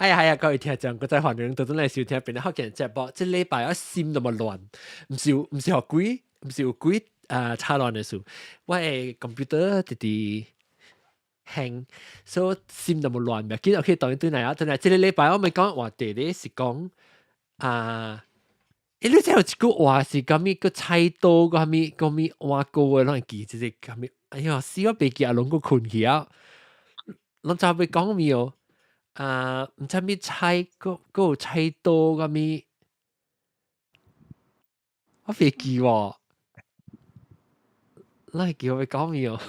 哎呀係啊，各位聽眾，閣再歡迎倒轉來收聽邊個福建節目。這禮拜我心那麼亂，毋是予鬼，毋是有鬼啊吵亂的事。我的 computer 直直 hang，所以心那麼亂。袂緊，OK，當然對來啊，對來。這個禮拜我們講話題咧是講啊，你知有一句話是啥物個菜刀個啥物個物碗糕的，攏會記這個啥物？哎呀，死我袂記啊，攏閣困去啊！攏知欲講物哦？啊，毋知物菜，閣有菜刀啥物？我袂記喎，你會記我欲講物哦？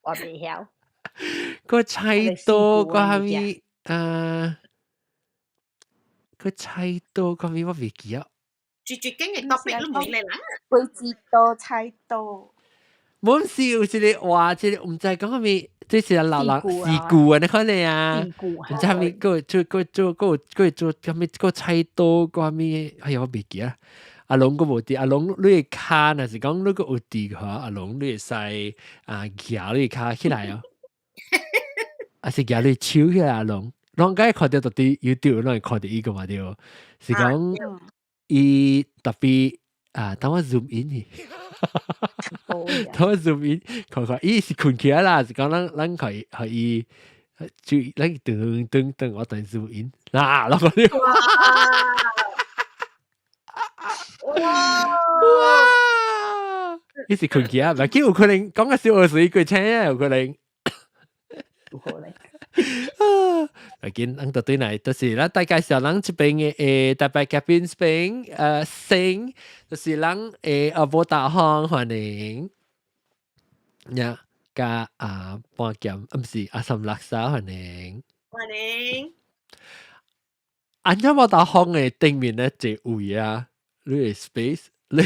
我袂曉。個菜刀個啥物？啊，個菜刀個啥物我袂記啊。最最經嘅 topic 都冇嚟啦。鬼子刀、菜刀。冇是有一個話，這個毋知講啥物，這是老人事故啊，你看你啊，毋知啥物，閣做閣做閣閣做啥物，閣菜刀閣啥物，哎呀，我袂記啊。阿龍閣無佇，阿龍你的跤若是講你閣有佇話，阿龍你會使啊舉你跤起來哦，還是舉你手起來阿龍，攏該看著到佇 YouTube 攏會看著伊個嘛對，是講伊特別啊，等我 zoom in 去。等我 zoom in 看看，伊是困起來啦，是講咱可以可以注意，咱噔噔噔，我等 zoom in 嗱，落個呢。哇！哇！伊是困起來，袂緊有可能講個小學時過請啊，有可能。有可能。啊！袂緊，咱就對來，就是咱大介紹咱這邊的特別嘉賓邊星，就是咱阿波大方歡迎，呀，佮啊半劍，毋是阿三垃圾歡迎，歡迎。按怎無大風的頂面咧這位啊，你的 space 你。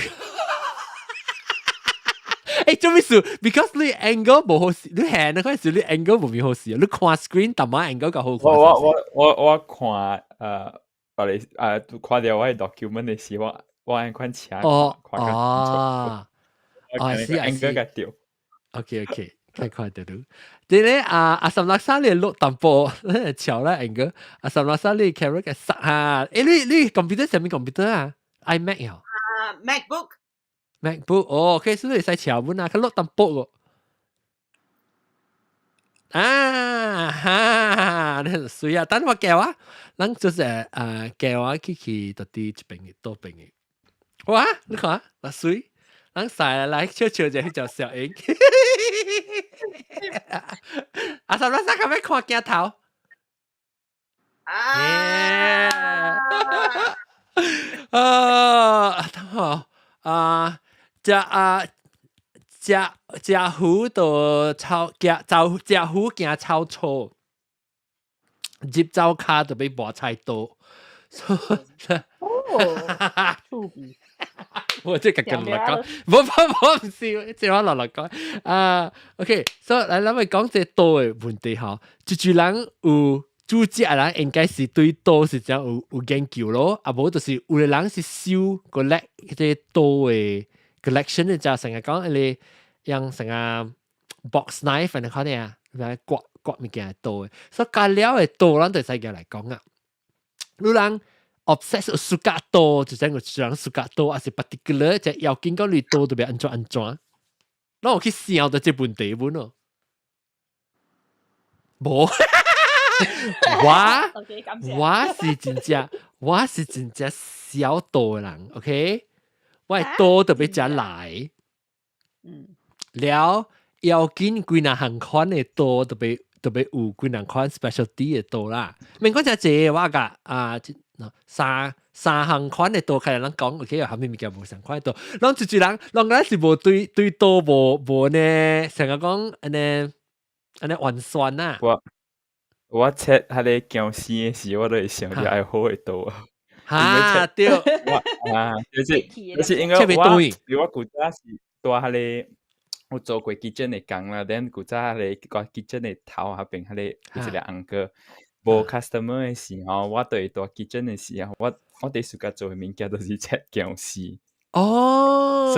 做咩事？Because 你 angle 無好勢，你行那塊時你 angle 無變好勢，你看 screen 淡仔 angle 較好看。我看我嚟看著我的 document 的時，我按款車看較清楚。哦，是啊， angle 較對。 OK，較看得到。這咧啊阿三六三你錄淡薄，你橋啦 angle，阿三六三你 camera 嘅實哈。你 computer 啥物 computer 啊？iMac 呀？啊，MacBook。 MacBook 哦，OK，所以會使橋本啊，較落淡薄個。啊哈，你水啊！等我叫啊，咱就是啊叫我去到佇這邊的倒邊的。哇，你看，偌媠，咱曬來笑笑者去叫小英。阿三咱三較欲看鏡頭。啊！啊，好啊。食啊食食虎就臭，驚走食虎驚臭草，入灶跤就欲磨菜刀。哦，趣味。我這個跟落講，無無無，毋是，這我落落講啊。OK，所以來咱們講這刀的問題吼，一濟人有煮食的人應該是對刀是真有研究咯，啊無就是有的人是收 collect 這刀的 collection 的，就成日講彼个用成個 box knife 你看啲啊，來割割物件的刀的，所以加了的刀，咱就使來講啊。有人 obsess 有 suka 刀，就講有人 suka 刀，還是 particular 就要緊講你刀特別按怎按怎，咱有去想著這問題無咯？無，我是真正小刀的人，OK？我的刀特別誠來，了要緊幾若項款的刀特別特別有幾若款 specialty 的刀啦。免講誠濟，我共啊，三項款的刀，開始咱講，OK，有啥物物件無相款的刀，攏一濟人，攏敢是無對刀無呢，成日講按呢按呢換算啊。我切彼个薑絲的時，我都會想著愛好的刀啊。哈，對。我啊，就是因為我因為我古早是蹛彼个，我做過 kitchen 的工啦，then 古早彼个 kitchen 的頭彼邊彼个有一個 uncle，無 customer 的時候，我就會蹛 kitchen 的時候，我佇 suka 做的物件就是切薑絲。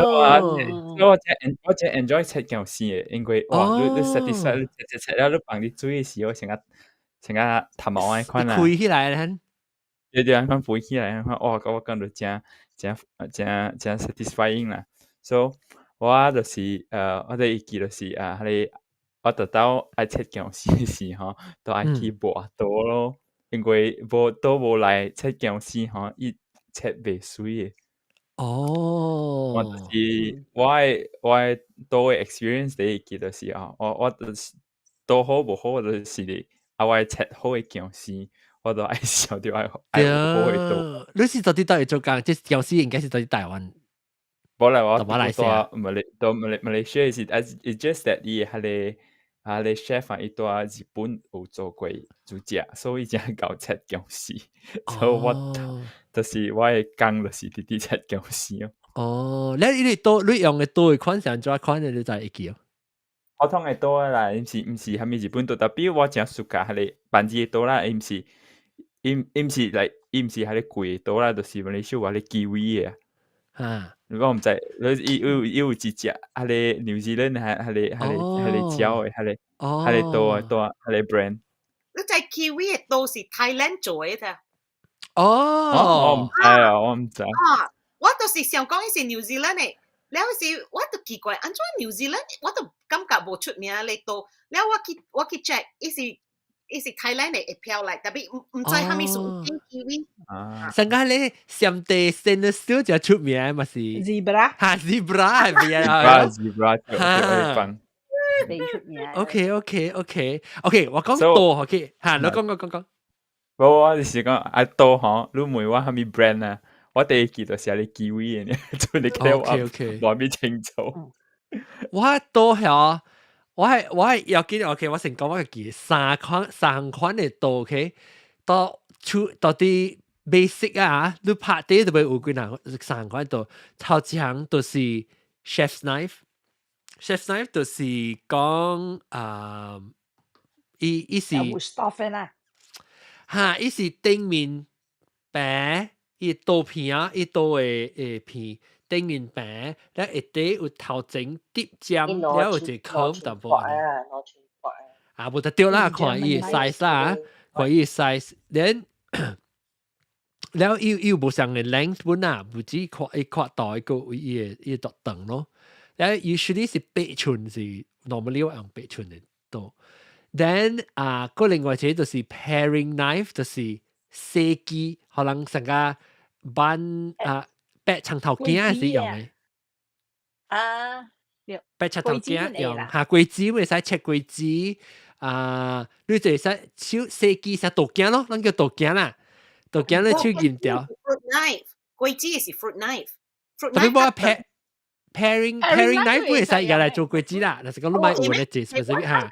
所以我所以我真 enjoy 切薑絲的，因為哇，你 satisfy 你切切切了，你放佇嘴的時候，成個成個頭毛按款啊，開起來咧。對對，按款飛起來，按款哇，我感覺真真真真 satisfying 啦。So 我就是我第一記就是啊，彼个我特到愛切薑絲的時吼，都愛去磨刀咯，因為無刀無來切薑絲吼，伊切袂媠的。我就是我的刀的 experience 第一記就是啊，我就是刀好無好，就是啊，我愛切好的薑絲，我都愛想著愛有好的刀。你是到底佗位做工？這薑絲應該是佗佇台灣。無啦，我馬來西亞，到馬來西亞是，it's just that 伊彼个 chef 啊，伊佇日本有做過煮食，所以才𠢕切薑絲。所以我就是我的工就是直直切薑絲哦。哦，你刀你用的刀的款是按怎款的？你知會記哦？普通的刀啦，毋是啥物日本刀，tapi 我誠 suka 彼个番子的刀啦，伊毋是來，伊毋是彼个貴的刀啦，就是馬來西亞彼個 Kiwi 的。我毋知，伊有一隻，彼个 New Zealand 彼个鳥的，彼个刀啊刀，彼个 brand。你知 Kiwi 的刀是 Thailand 做的咋？哦。我毋知啊，我毋知。啊，我就是想講伊是 New Zealand 的，了時我就奇怪，按怎 New Zealand 我就感覺無出名咧刀，了我去 check，伊是 Thailand 的會飄來，tapi 毋知啥物事有 Kiwi。啊。上個咧上地 stainless steel 就出名嘛是。 Zebra。哈 Zebra 係咪啊？Zebra 就放。未出名。 OK，我講刀 OK，嚇，你講講講講。無，我就是講啊刀吼，你問我啥物 brand 啊？我第一記就是你 Kiwi 的，就你記我無咪清楚。我刀係我係要記得 OK，我先講我記三款的刀 OK，到出到底 basic 啊，你拍底就會有幾人三款刀，頭一項就是 chef's knife，chef's knife 就是講啊，伊是有 stuff 啊，哈，伊是頂面白，伊刀片啊，伊刀的片頂面白，了下底有頭前疊尖，了有一個孔淡薄。啊，啊，無得對啦，看伊的 size 啦，看伊的 size，then 了伊有無相的 length 本啊，無止看伊看大一個伊的長咯。了 usually 是8寸是 normally 我用八寸的刀。Then 啊，個另外一個就是 paring knife，就是細機，可能成個挽啊掰葱頭仔是用的。掰葱頭仔用，嚇果子會使切果子啊，你就會使手細機使刀仔咯，咱叫刀仔啦，刀仔你手鉗掉。 Fruit knife，果子是 fruit knife。 Tapi 我 paring knife 會使用來做果子啦，就是講你買有咧做 specific 嚇。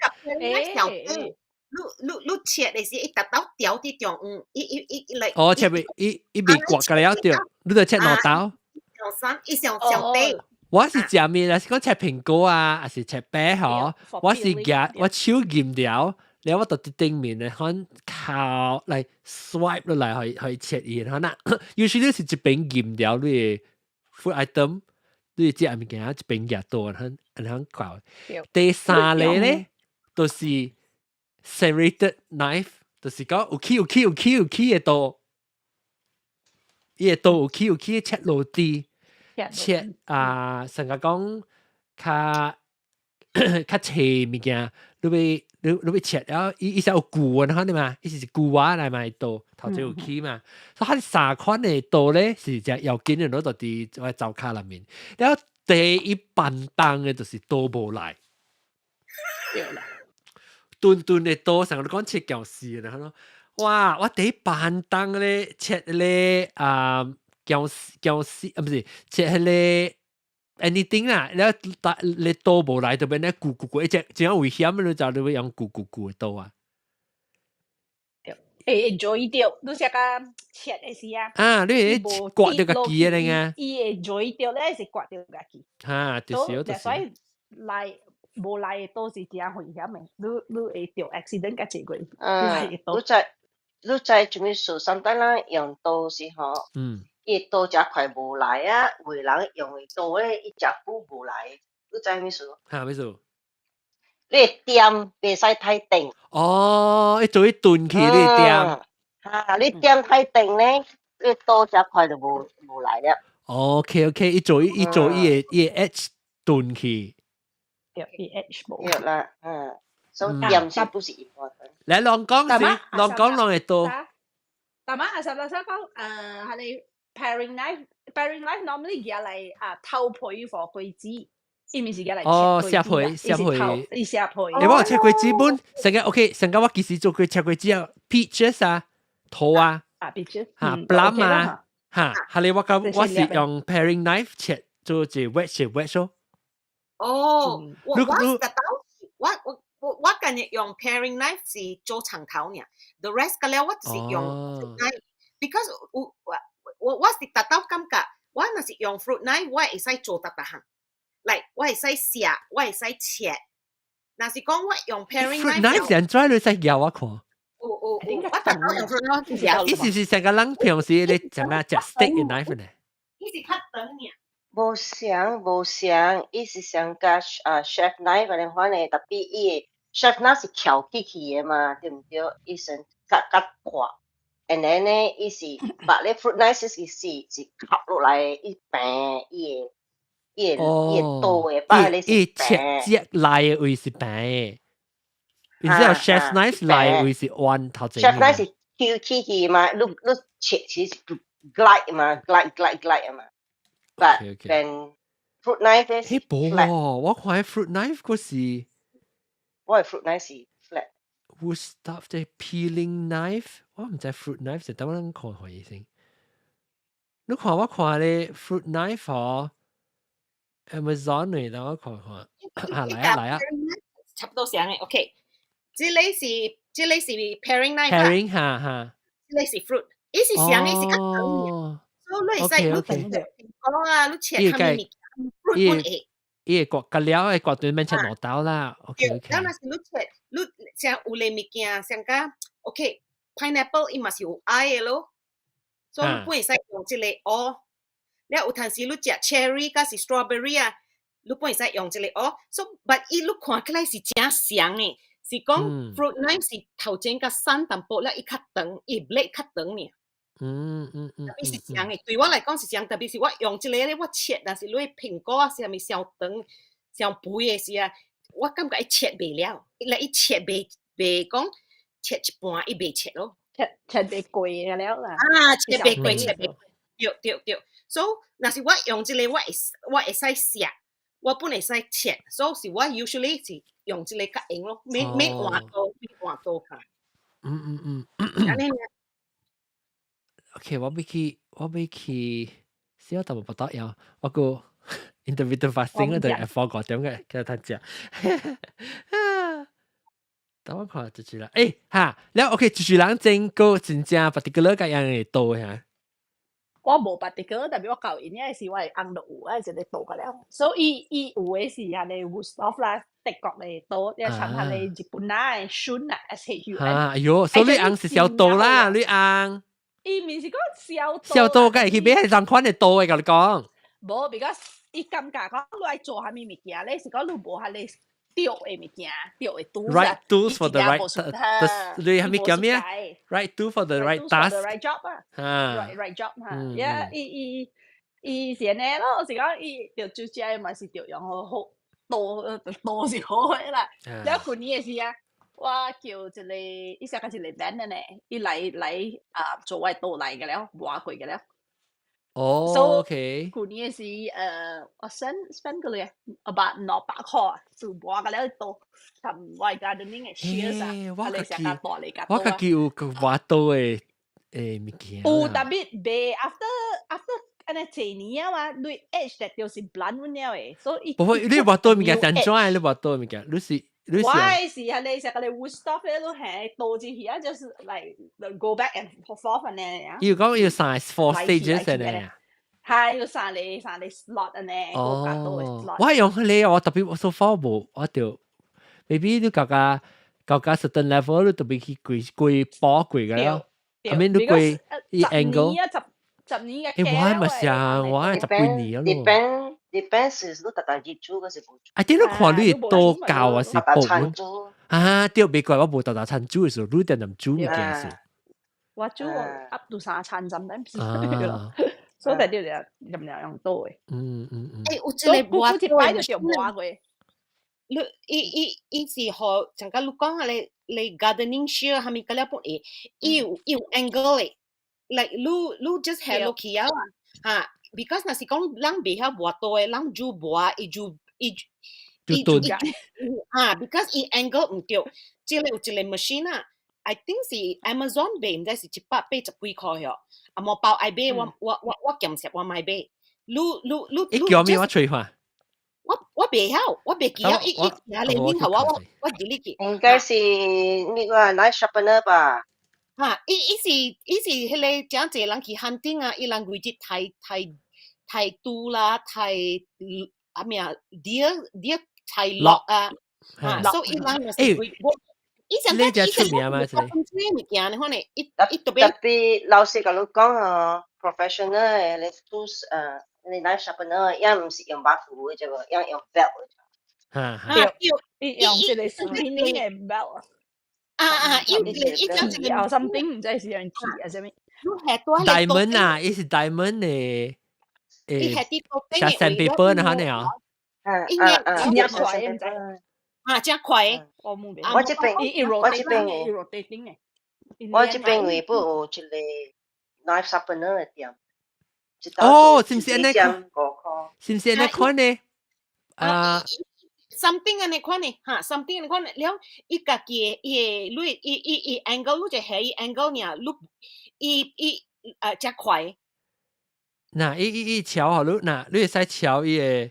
你切的時，伊特到掉佇中央，伊來。哦，切袂，伊未割過了對，你就切兩刀。上三，伊上上底。我是食面，若是講切蘋果啊，還是切啤嗬？我是夾我手鉗掉，然後我就佇頂面咧，可靠來 swipe 落來去切伊，可能有時你是一邊鉗掉你的 food item，你食物件一邊夾刀，很很搞。第三個咧，就是 serrated knife，就是講有起有起有起有起的刀，伊的刀有起有起切落地。切啊，成個講較較斜物件，你欲切了，伊是有舊的，你嘛，伊是舊瓦來嘛刀，頭前有起嘛，所以它三款的刀咧是只要緊的，攞到佇我灶跤內面。了第一板重的就是刀無來，對啦，鈍鈍的刀，上個你講切薑絲啦，咯，哇！我第一板重咧切咧啊薑絲啊，毋是切彼个 anything 啦，了你刀無來就變咧咕咕咕，一隻真危險，你就你會用咕咕咕的刀啊。會 enjoy 著，你寫甲切的時啊，啊，你會割著家己的咧啊？伊會 enjoy 著咧，是割著家己。哈，就是就是。所以來無來的刀是真危險的，你會著 accident 較濟過。嗯，你知啥物事？上當咱用刀時吼，伊刀誠快無來啊，有的人用的刀咧，伊誠久無來，你知啥意思？嚇，咩事？你的點袂使太長。哦，伊做伊鈍去你點。嚇，你點太長咧，你刀誠快就無來了。 OK，伊做伊做伊的 edge 鈍去。對，伊 edge 無。對啦，嗯，所以點是不是 important？來，攏講先，攏講攏會刀。但係阿十六想講，係你 paring knife，paring knife normally 舉來啊偷皮或果子，伊毋是舉來哦，切皮切皮，伊切皮。你我切果子本，成個 OK，成個我其實做過切果子啊，peaches 啊，桃啊，啊 peaches，嚇 plum 啊，嚇，係你我個我是用 paring knife 切做一 wedge 一 wedge 咯。哦，我特到我今日用 paring knife 是做長頭爾，the rest 個了我就是用 knife，because 我是達到感覺，我若是用 fruit knife，我會使做逐逐項，like 我會使削，我會使切。若是講我用 paring knife，fruit knife 是按怎你使咬我看？有有有，我達到用 fruit knife 意思是成個人平時你怎啊食 steak 嘅 knife 呢？伊是較長爾。無相無相，伊是上佮啊 chef knife 安呢款的，特別伊的 chef knife 是翹起去的嘛，對毋對？伊先較較闊，and then 呢，伊是把咧 fruit knife 是磕落來，伊平伊的伊的刀的，把咧是伊切切來的位是平的，然之後 chef knife 來的位是彎頭前。 chef knife 是翹起去嘛，你切是 glide 嘛，glide glide glide 嘛。But then fruit knife 咧是 flat。我看 fruit knife 嗰是，我的 fruit knife 是 flat。 Wusthof 即 peeling knife，我毋知 fruit knife 是等我看看伊先。你看我看咧 fruit knife 嗬，Amazon 嚟，等我看看。啊，來啊來啊！差不多相嘅，OK。這個是 paring knife。 paring 哈哈。這個是 fruit，伊是相嘅，是較長嘅。所以你會使你切蘋果啊，你切啥物物件，fruit 本會。伊會割割了會割對免切兩刀啦。OK OK。咱若是你切，你像有個物件，像講 OK，pineapple 伊嘛是有愛的咯，所以你本會使用這個哦。了有陣時你食 cherry 佮是 strawberry 啊，你本會使用這個哦。所以，but 伊你看起來是誠像的，是講 fruit knife 是頭前較瘦淡薄，了伊較長，伊 blade 較長爾。特別是像的，對我來講是像，特別是我用這個咧，我切，但是你蘋果啊，啥物傷長、傷肥的時啊，我感覺伊切袂了，伊來伊切袂袂講切一半，伊袂切咯。切切袂過了啦。啊，切袂過，切袂過，對對對。所以，若是我用這個，我會使削，我本會使切，所以是我 usually 是用這個較用咯，免免換刀，免換刀卡。按呢。 OK，我欲去，小淡薄不得要，我個 intermittent fasting 嗰度係放5點嘅，其實他食。等我看就是啦，欸哈，了 OK，就是人整個真正 particular 個樣嘅刀嚇。我無 particular，特別我舊年嘅時，我係翁就有啊，一個刀個了。所以伊有的是遐個 Wusthof 啦，德國的刀，一參下個日本啊的 Shun 啊，S H U N。啊，哎喲，所以你翁是小刀啦，你翁。伊毋是講小刀。小刀，梗係去買係同款的刀嘅，共你講。無，because 伊感覺講你愛做啥物物件咧，是講你無遐個對的物件，對的 tools。 Right tools for the right，你係咪叫咩？Right tool for the right task。 The right job 啊。Right job 哈。呀，伊伊伊是按呢咯，是講伊著做這嘛是著用好好刀刀是好的啦。了舊年的時啊，我叫一個，伊寫個一個 van 呢，伊來啊做我的刀來個了，磨過個了。哦，OK。舊年的時，我 spend 幾個 about 200箍做磨個了刀，同我 gardening 的 shears 啊，我家己我家己有個磨刀的物件。有特別袂 after 按呢濟年啊嘛，你 edge 的就是 blunt 了的，所以不會，你磨刀物件怎樣？你磨刀物件，你是你是？我是係你食個你 Wusthof 咧，都係刀子去啊，就是 like go back and forth 按呢啊。要講要三 four stages 呢？係要三個 slot 按呢。哦，我用彼個，我特別我 so far 無，我就 maybe 你到甲 certain level，你特別去過過波過個了。I mean 你過伊 angle。10年嘅。欸，我嘛想，我十幾年咯。 Depend 是你逐逐日煮還是無煮。啊，點你看你多教啊是逐餐煮。啊，對，袂怪我無逐逐餐煮的時候，你定定煮物件是。我煮 up to 三餐浸等咯，所以就就任任用刀的。欸，有一個磨一擺就著磨過。你伊伊伊是予像佮你講啊，你你 gardening shear 啥物個了本會，伊有 angle 的，like 你你 just 下落去啊，哈，because 若是講人袂曉磨刀的，人煮磨伊就伊伊就啊，because 伊 angle 毋對，這个有一個 machine 啊，I think 是 Amazon 賣，毋知是180幾箍許，啊無包愛買，我我我我檢查我莫買，你你你伊叫咩我吹看？我袂曉，我袂記得，伊伊也嚟問下我，我我記得記。應該是那個 knife sharpener 吧？啊，伊伊是伊是彼个誠濟人去 hunting 啊，伊人規日刣刣刣豬啦，刣啊咩啊，deer deer 刣鹿啊，啊，所以伊人就是規我。以前你只出名嗎？這個物件，你看呢，伊伊特別特別老實共你講哦，professional 的你 tools 你 knife sharpener，伊毋是用把斧的，這個，伊用 belt 的。哈哈，對，伊用一個 spinning 的 belt。啊啊，伊伊講一個後 something 毋知是用鐵啊啥物。 Diamond 啊，伊是 diamond 的，誒，像 sandpaper 那款啊。啊啊啊！真快毋知。啊，真快！我冇我這邊我這邊的，rotating 的。我這邊位不有一個 knife sharpener 的店。哦，是毋是按呢款？是毋是按呢款呢？啊，something 按呢款呢？哈，something 按呢款了，伊家己的伊的，你伊伊伊 angle，你就下伊 angle 爾，你伊伊真快。嗱，伊伊伊調好你，嗱，你會使調伊个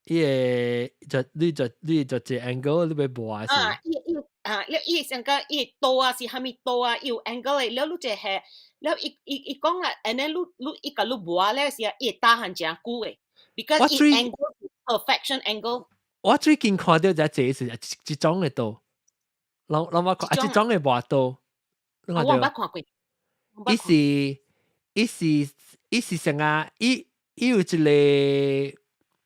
伊个就你就你就一 angle 你欲磨是？啊，伊伊啊，了伊上個伊刀啊是啥物刀啊，伊有 angle 的，了你就下，了伊伊伊講啦，按呢你你伊共你磨了時啊，伊會打橫誠久的，because 伊 angle perfection angle。我最近看到只這是一種的刀，攏攏捌看啊，這種的磨刀，我毋捌看過。伊是伊是伊是啥啊？伊伊有一個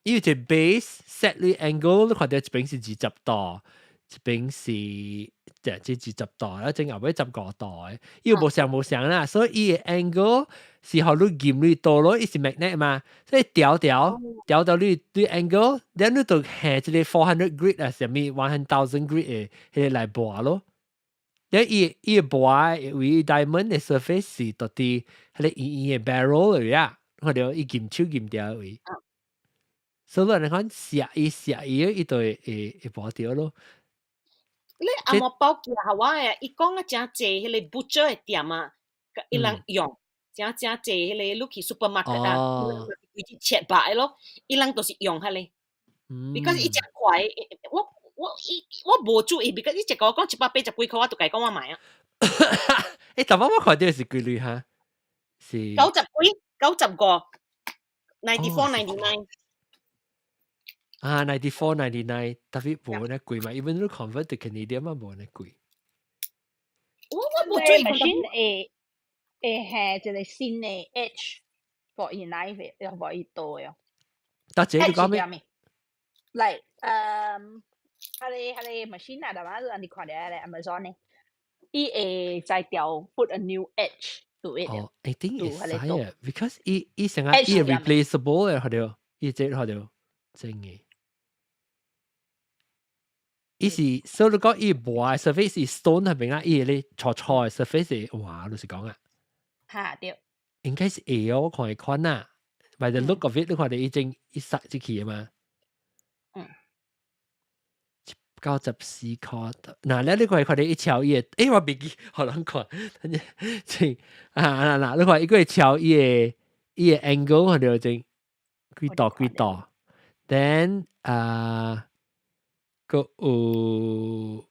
伊有一個 base set 你 angle，你看到一邊是20度，一邊是即這20度，啊，正後尾15度的，伊又無相無相啦，所以伊的 angle 是予你撳你刀咯，伊是 magnet 嘛，所以調調調到你你 angle，然後你就下一個 400 grit 啊，啥物 1000 grit 的彼個來磨咯。然後伊伊磨為 diamond 的 surface 是到佇彼個圓圓的 barrel 嚟啊，看到伊撳手撳掉位。所以你看寫伊寫伊，伊就會會會磨掉咯。你阿毛包寄予我的，伊講啊誠濟彼个 butcher 的店啊，伊人用誠誠濟彼个你去 supermarket 啊，規日切肉的咯，伊人都是用彼个。because 伊誠快，我我伊我無注意，because 伊一共我講180幾箍，我就共伊講我買啊。欸，但我我看到是幾鐳哈？是九十幾，95，94.99。啊，94.99，特別無那貴嘛，even 你 convert to Canadian 嘛無那貴。我我無注意。 machine 會會下一個新的 edge for 伊 knife 的，for 伊刀的。但這你講咩？ like 彼个彼个 machine 啊，逐擺你看著咧 Amazon 呢，伊會再調 put a new edge to it。哦，一定會使啊，because 伊伊成個伊 replaceable 的，看著，伊這看著真的。伊是所以你講伊磨的 surface 是 stone 係邊啊？伊咧粗粗的 surface 是哇，就是講啊。哈對。應該是會哦，我看會款啊。By the look of it，你看著已經一塞入去嘛。94箍，嗱，你你看看著伊敲伊的，欸，我袂記，予人看，這啊嗱嗱，你看伊閣會敲伊的伊的 angle，看著真幾度幾度，then 啊，閣有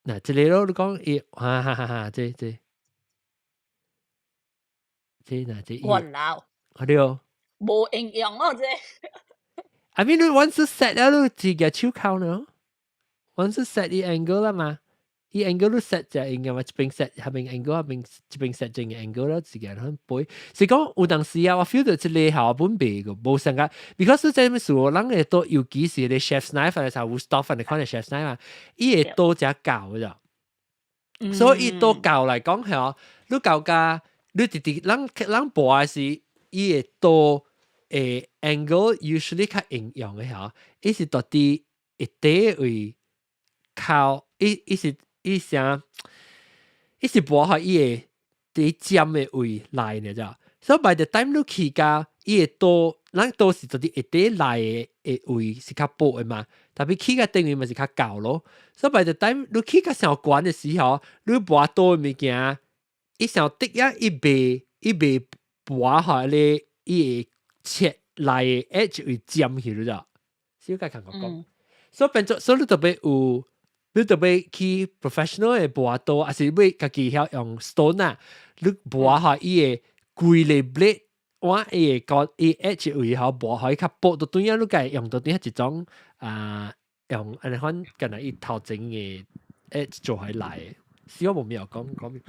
嗱，這個咯，你講伊，哈哈哈哈，這這這嗱這，哇老，看著，無營養哦，這。 I mean，你 once set 了，你自己手銬呢？once set 伊 angle 啦嘛。伊 angle 都 set 只應該嘛，一邊 set 下邊 angle 下邊一邊 set 正嘅 angle 啦，時間很背。是講有當時啊，我 feel 到這個效本袂個無相共，because 這物事，人會刀尤其是咧 chef's knife 嚟時候，Wüsthof 你看 chef's knife 啊，伊會刀只厚咋，所以伊刀厚來講係你厚甲你直直人人磨的是伊會刀誒 angle usually 較應用的嚇，伊是到底一底位靠伊伊是。伊啥？伊是磨予伊會佇尖的位來呢，咋？所以 by the time 你去甲伊會刀，咱刀是到底一底來的位是較薄的嘛，tapi 去甲頂位嘛是較厚咯。所以 by the time 你去甲上懸的時候，你磨刀的物件，伊上滴啊，伊袂伊袂磨予咧，伊會切來的 edge 會尖去了咋？小解看我講，所以變做，所以你特別有。你特別去 professional 的磨刀，還是欲家己曉用 stone 啊？你磨予伊的規個 blade，我伊會個伊 edge 位吼磨予伊較薄，到對啊，你家用到對一種啊，用按呢款敢若伊頭前的 edge 做起來。是我無沒有講講。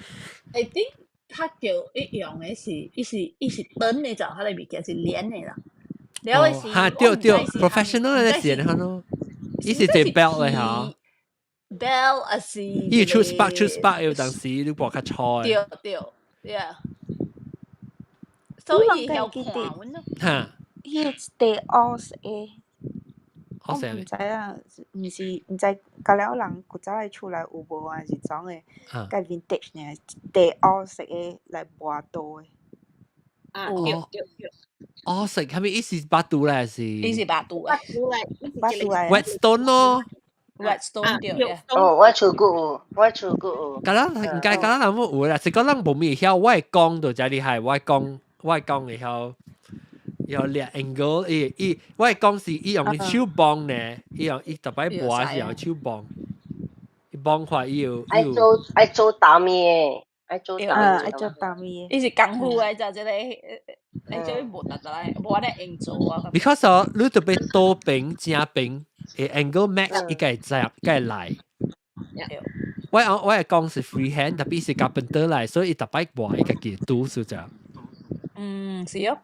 I think 較叫伊用的是，伊是伊是長的就，彼个物件是連的啦。了是，哈對對，professional 的是按呢咯，伊是這 belt 的吼。 belt 還是伊出 spark 出 spark 有當時你磨較粗對對，yeah。所以曉看阮咯。哈。伊個地烏色的，我毋知啊，毋是毋知甲了人古早的厝內有無啊？是怎的？較 vintage 呢？地烏色的來磨刀的。啊，對對對。烏色係咪伊是巴肚咧？是？伊是巴肚啊。巴肚來。 Whetstone 咯。 Whetstone 對。哦，我厝閣有，我厝閣有。甲咱應該甲咱人有啦，是講咱無咪會曉，我會講就真厲害，我會講我會講會曉。有掠 angle，伊伊我會講是伊用手幫呢，伊用伊逐擺磨是用手幫，伊幫法伊有。愛做愛做大面的，愛做大愛做大面的。伊是功夫的，就這个，你這無得來，無按呢用做啊。 Because 哦，你特別刀平正平，會 angle match 伊個會知，個會來。我我會講是 freehand，特別是 carpenter 來，所以伊逐擺磨伊家己拄是這樣。嗯，是哦。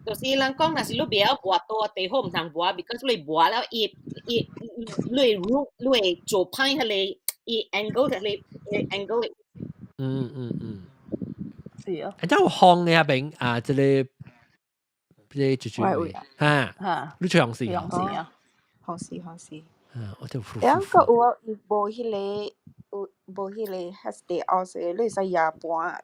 就是人講，若是你袂曉磨刀，最好毋通磨，because 你磨了，伊伊你會你會做歹彼个，伊 angle 彼个 angle。嗯嗯嗯，是哦。啊，這有風的遐邊啊，這個這個就就哈哈，你唱是用是啊，好是好是。啊，我就。兩個有啊，伊無彼个有無彼個，還是地烏色，你會使壓盤。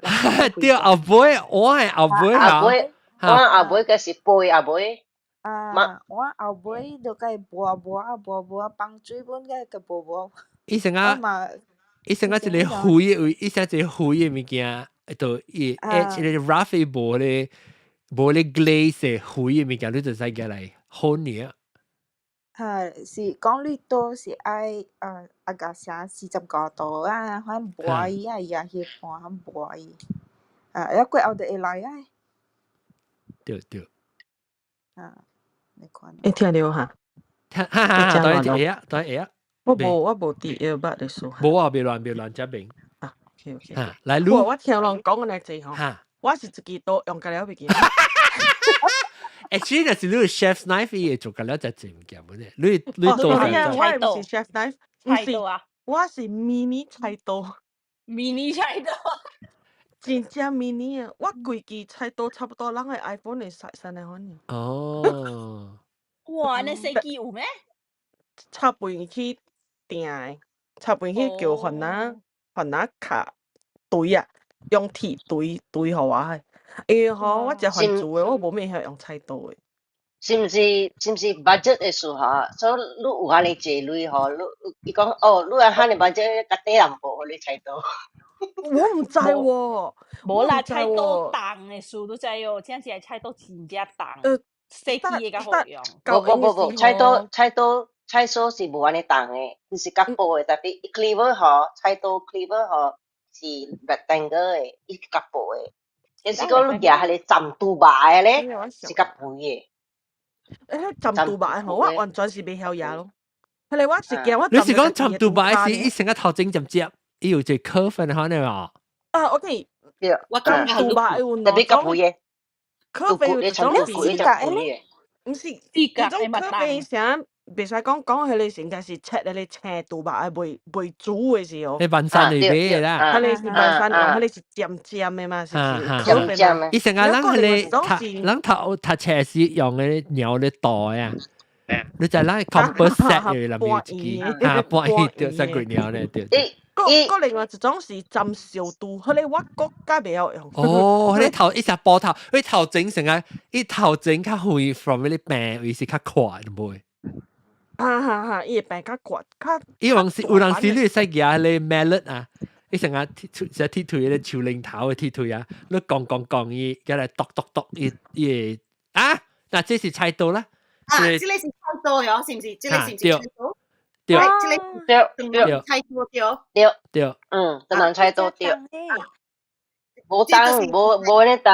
對，後尾我的後尾後尾。我後尾個是背後尾。啊，我後尾就該磨磨磨磨，放水本該個磨磨。伊成啊，伊成啊一個灰的位，伊成一個灰的物件，就伊誒一個 rough 的無咧無咧 glaze 的灰的物件，你就使舉來好爾。哈，是講你刀是愛啊個啥45度啊，反正磨伊啊，伊啊彼盤磨伊，啊，一過後就會來啊。對對。啊，你看。會聽著哈？聽，哈哈，對會啊，對會啊。我無我無佇 earbud 的數。無啊，別亂別亂，這邊。啊，OK OK。哈，來，我我聽人講的那濟吼，我是一支刀用甲了袂記。 Actually，若是你 chef's knife，伊會做甲了只濟物件，無咧？你你刀係我毋是 chef knife，毋是，我是 mini 菜刀。 mini 菜刀。真正 mini 啊！我規支菜刀差不多人的 iPhone 的 size 按呢款。哦。哇，那細支有咩？插飯去訂的，插飯去叫番仔番仔卡錘啊，用鐵錘錘予我的。因為吼，我食番薯的，我無咩曉用菜刀的。是毋是？是毋是 budget 的事吼？所以你有遐爾濟鐳吼，你伊講哦，你按遐爾 budget，較底人無予你菜刀。我毋知喎，無啦，菜刀重的事你知哦，真正菜刀真正重。細支的較好用。無無無無，菜刀菜刀菜刀是無按呢重的，伊是較薄的，tapi cleaver 吼，菜刀 cleaver 吼是 rectangle 的，伊較薄的。就是講你舉彼个浸豬肉的咧，是較肥的。欸，浸豬肉的吼，我完全是袂曉舉咯。彼个我是驚我你是講摻豬肉是伊成個頭前接接，伊有一個 curve 可能啊？啊，OK，對，我感覺豬肉有特別兩種較肥的，可肥有一種是是嘅，毋是，四角這種可肥啥？袂使講講彼個是應該是切彼個青豬肉的，袂袂煮的時候。你萬山裏買的啦。彼個是萬山用，彼個是尖尖的嘛，是是？尖尖的。伊成個人彼個讀人讀讀冊時用的鳥咧刀啊。你就咱 compass set 的內面有一支，哈，半圓對三個鳥咧對。閣閣另外一種是浸燒豬，彼個我閣較袂曉用。哦，彼個頭一隻波頭，彼頭前成個，伊頭前較遠 from 彼個病位是較闊，毋會。哈哈哈！伊會病較闊，較。伊有時有陣時你會使舉彼個 mallet 啊，伊成個鐵錘，隻鐵錘彼個樹靈頭的鐵錘啊，你摃摃摃伊，佮來篤篤篤伊伊會啊，嗱這是菜刀啦。啊，這個是菜刀喲，是毋是？這個是毋是菜刀？對，這個對對菜刀對。對對，嗯，當然菜刀對。無重，無無呢重。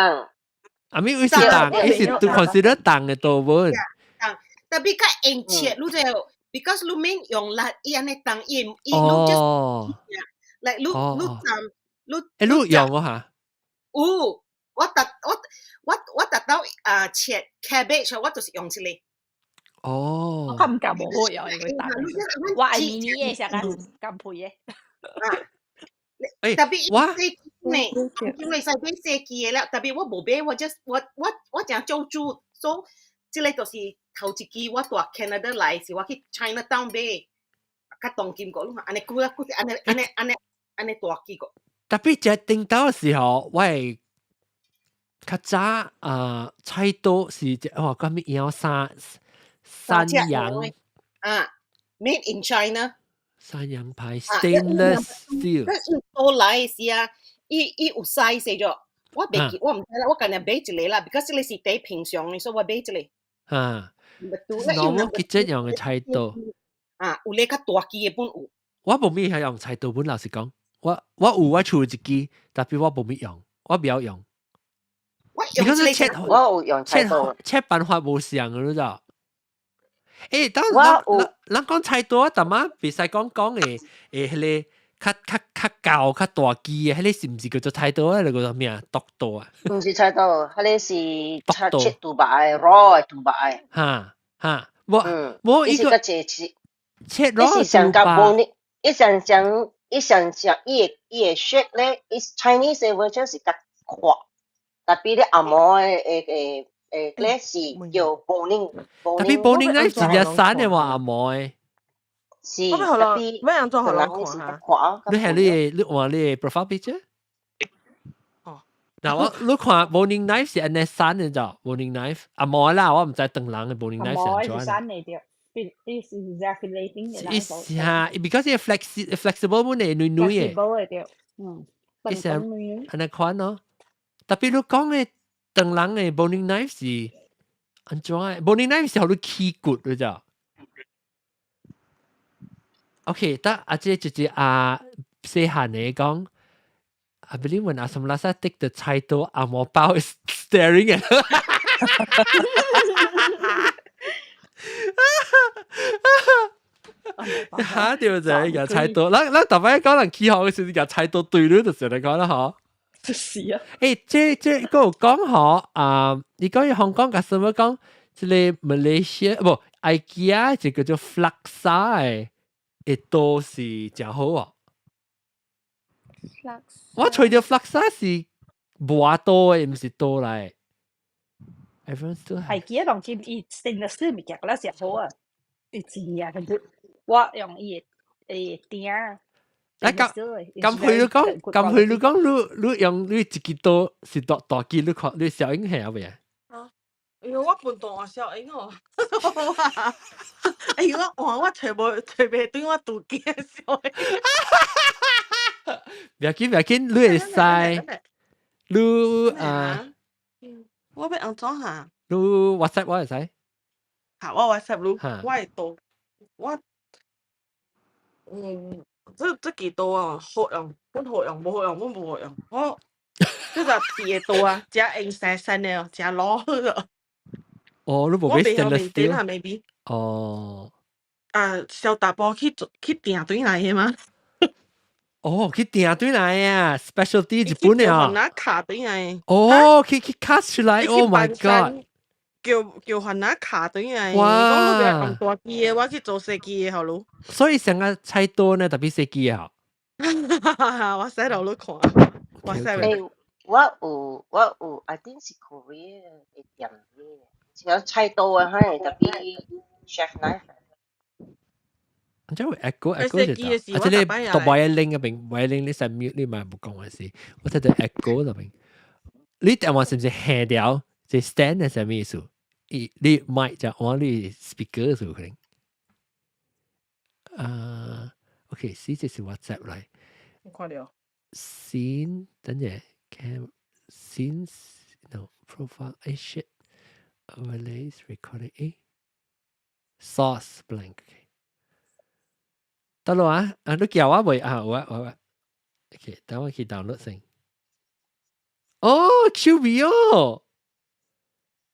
啊咪，伊是重，伊是都 consider 重的刀本。重，特別較用切，你就 because 你免用力，伊按呢重，伊伊你 just 來你你重，你欸，你用無哈？有，我逐我我我逐到啊切 cabbage，我就是用這個。哦，我感覺無好用，因為重。我愛迷你的，啥個咁肥的。啊，欸，特別我呢，因為使買細支的了，特別我無買，我 just 我我我誠做主，所以這個就是頭一支我蹛 Canada 來是我去 Chinatown 買，較當金個，你看按呢久啊，久按呢按呢按呢按呢大支個。特別這頂到的時候，我會較早啊，菜刀是這哇，啥物樣三三洋啊，Made in China。三洋牌 stainless steel。刀來時啊，伊伊有 size 咗，我袂記，我毋知啦，我今日買一個啦，because 這個是第平常的，所以我買一個。啊，我記得用的菜刀。啊，有咧較大支的本有。我無咪係用菜刀本，老實講，我我有我厝一支，特別我無咪用，我袂曉用。我用這個切，我有用菜刀，切辦法無相，你知道？欸，當咱咱講菜刀啊，淡仔袂使講講的，欸，彼個較較較厚較大支的，彼個是毋是叫做菜刀啊？還是叫做咩啊？剁刀啊？毋是菜刀，彼個是切切豬肉的，raw 的豬肉的。哈哈，無無伊個切 raw 豬肉。伊上上伊上上伊的伊的 shape 咧，伊 Chinese 的 version 是較闊，特別咧紅毛的的的的咧是叫 boning。特別 boning 咧是只散的話紅毛的。是，特別欲按怎予人看哈？你係你你換你的 profile picture？哦，嗱我你看 boning knife 是按呢散的咋？boning knife 紅毛啦，我毋知唐人的 boning knife 是按怎。散的對。伊是 exactly 的。伊是哈，because 伊 flexi flexible 本來軟軟的。 flexible 的對，嗯。伊是按呢款咯。特別你講的唐人的 boning knife 是按怎的？boning knife 是予你起骨你知？OK，得阿姐就是阿細漢的講，I believe when 阿什拉薩 take the 菜刀，紅毛包 is staring at her。嚇對就係舉菜刀，咱咱逐擺講人起學嘅時，舉菜刀對你就是嚟講啦，嗬。就是啊。欸，這這閣有講嗬，啊，你講香港甲什麼講？這個 Malaysia 無 IKEA 這個叫做 Flaxa 的，會刀是誠好啊。我揣著 Flaxa 是磨刀的，毋是刀來。Everyone still have。 IKEA 當今伊 stainless steel 物件，我誠好啊。伊真正佢我用伊的伊鼎。啊，咁咁譬如講，咁譬如講，你你用你一支刀是大大支，你看你小英係未啊？啊，因為我本大小英哦，哎呦，我換我揣無揣袂對我拄見小英。袂要緊袂要緊，你會使，你啊，我欲按怎哈？你 WhatsApp 我會使？哈，我 WhatsApp 你，我會刀，我，嗯。這這支刀啊，好用，本好用，無好用，本無好用。我這個鐵的刀啊，誠用生生的哦，誠老好哦。哦，你無買 stainless steel？ maybe。哦。啊，小大波去做去訂轉來的嗎？哦，去訂轉來啊，specialty 日本的啊。番仔敲轉來。哦，去去 cast 出來，Oh my God！叫叫番仔敲轉來。哇！講你袂用大支的，我去做細支的，好囉。所以成個菜刀呢，特別細支啊。我洗落你看，我洗。欸，我有，I think 是 Korea 的店嘅，是講菜刀啊，可能特別 chef knife。這會 echo echo 就得，啊，這個讀歪 link 嗰邊，歪 link 你實 mute 你嘛無講話事，我睇到 echo 嗰邊。你電話是毋是下掉？這 stand 係啥物意思？伊你麥就往你 speaker 數可能。啊，OK，是這是 WhatsApp 來。我看到。先等陣，cam 先 no profile 哎 shit overlays recording 誒 source blank。得咯啊！啊，你叫我未啊？有啊有啊。OK，等我去 download 先。哦，手尾哦！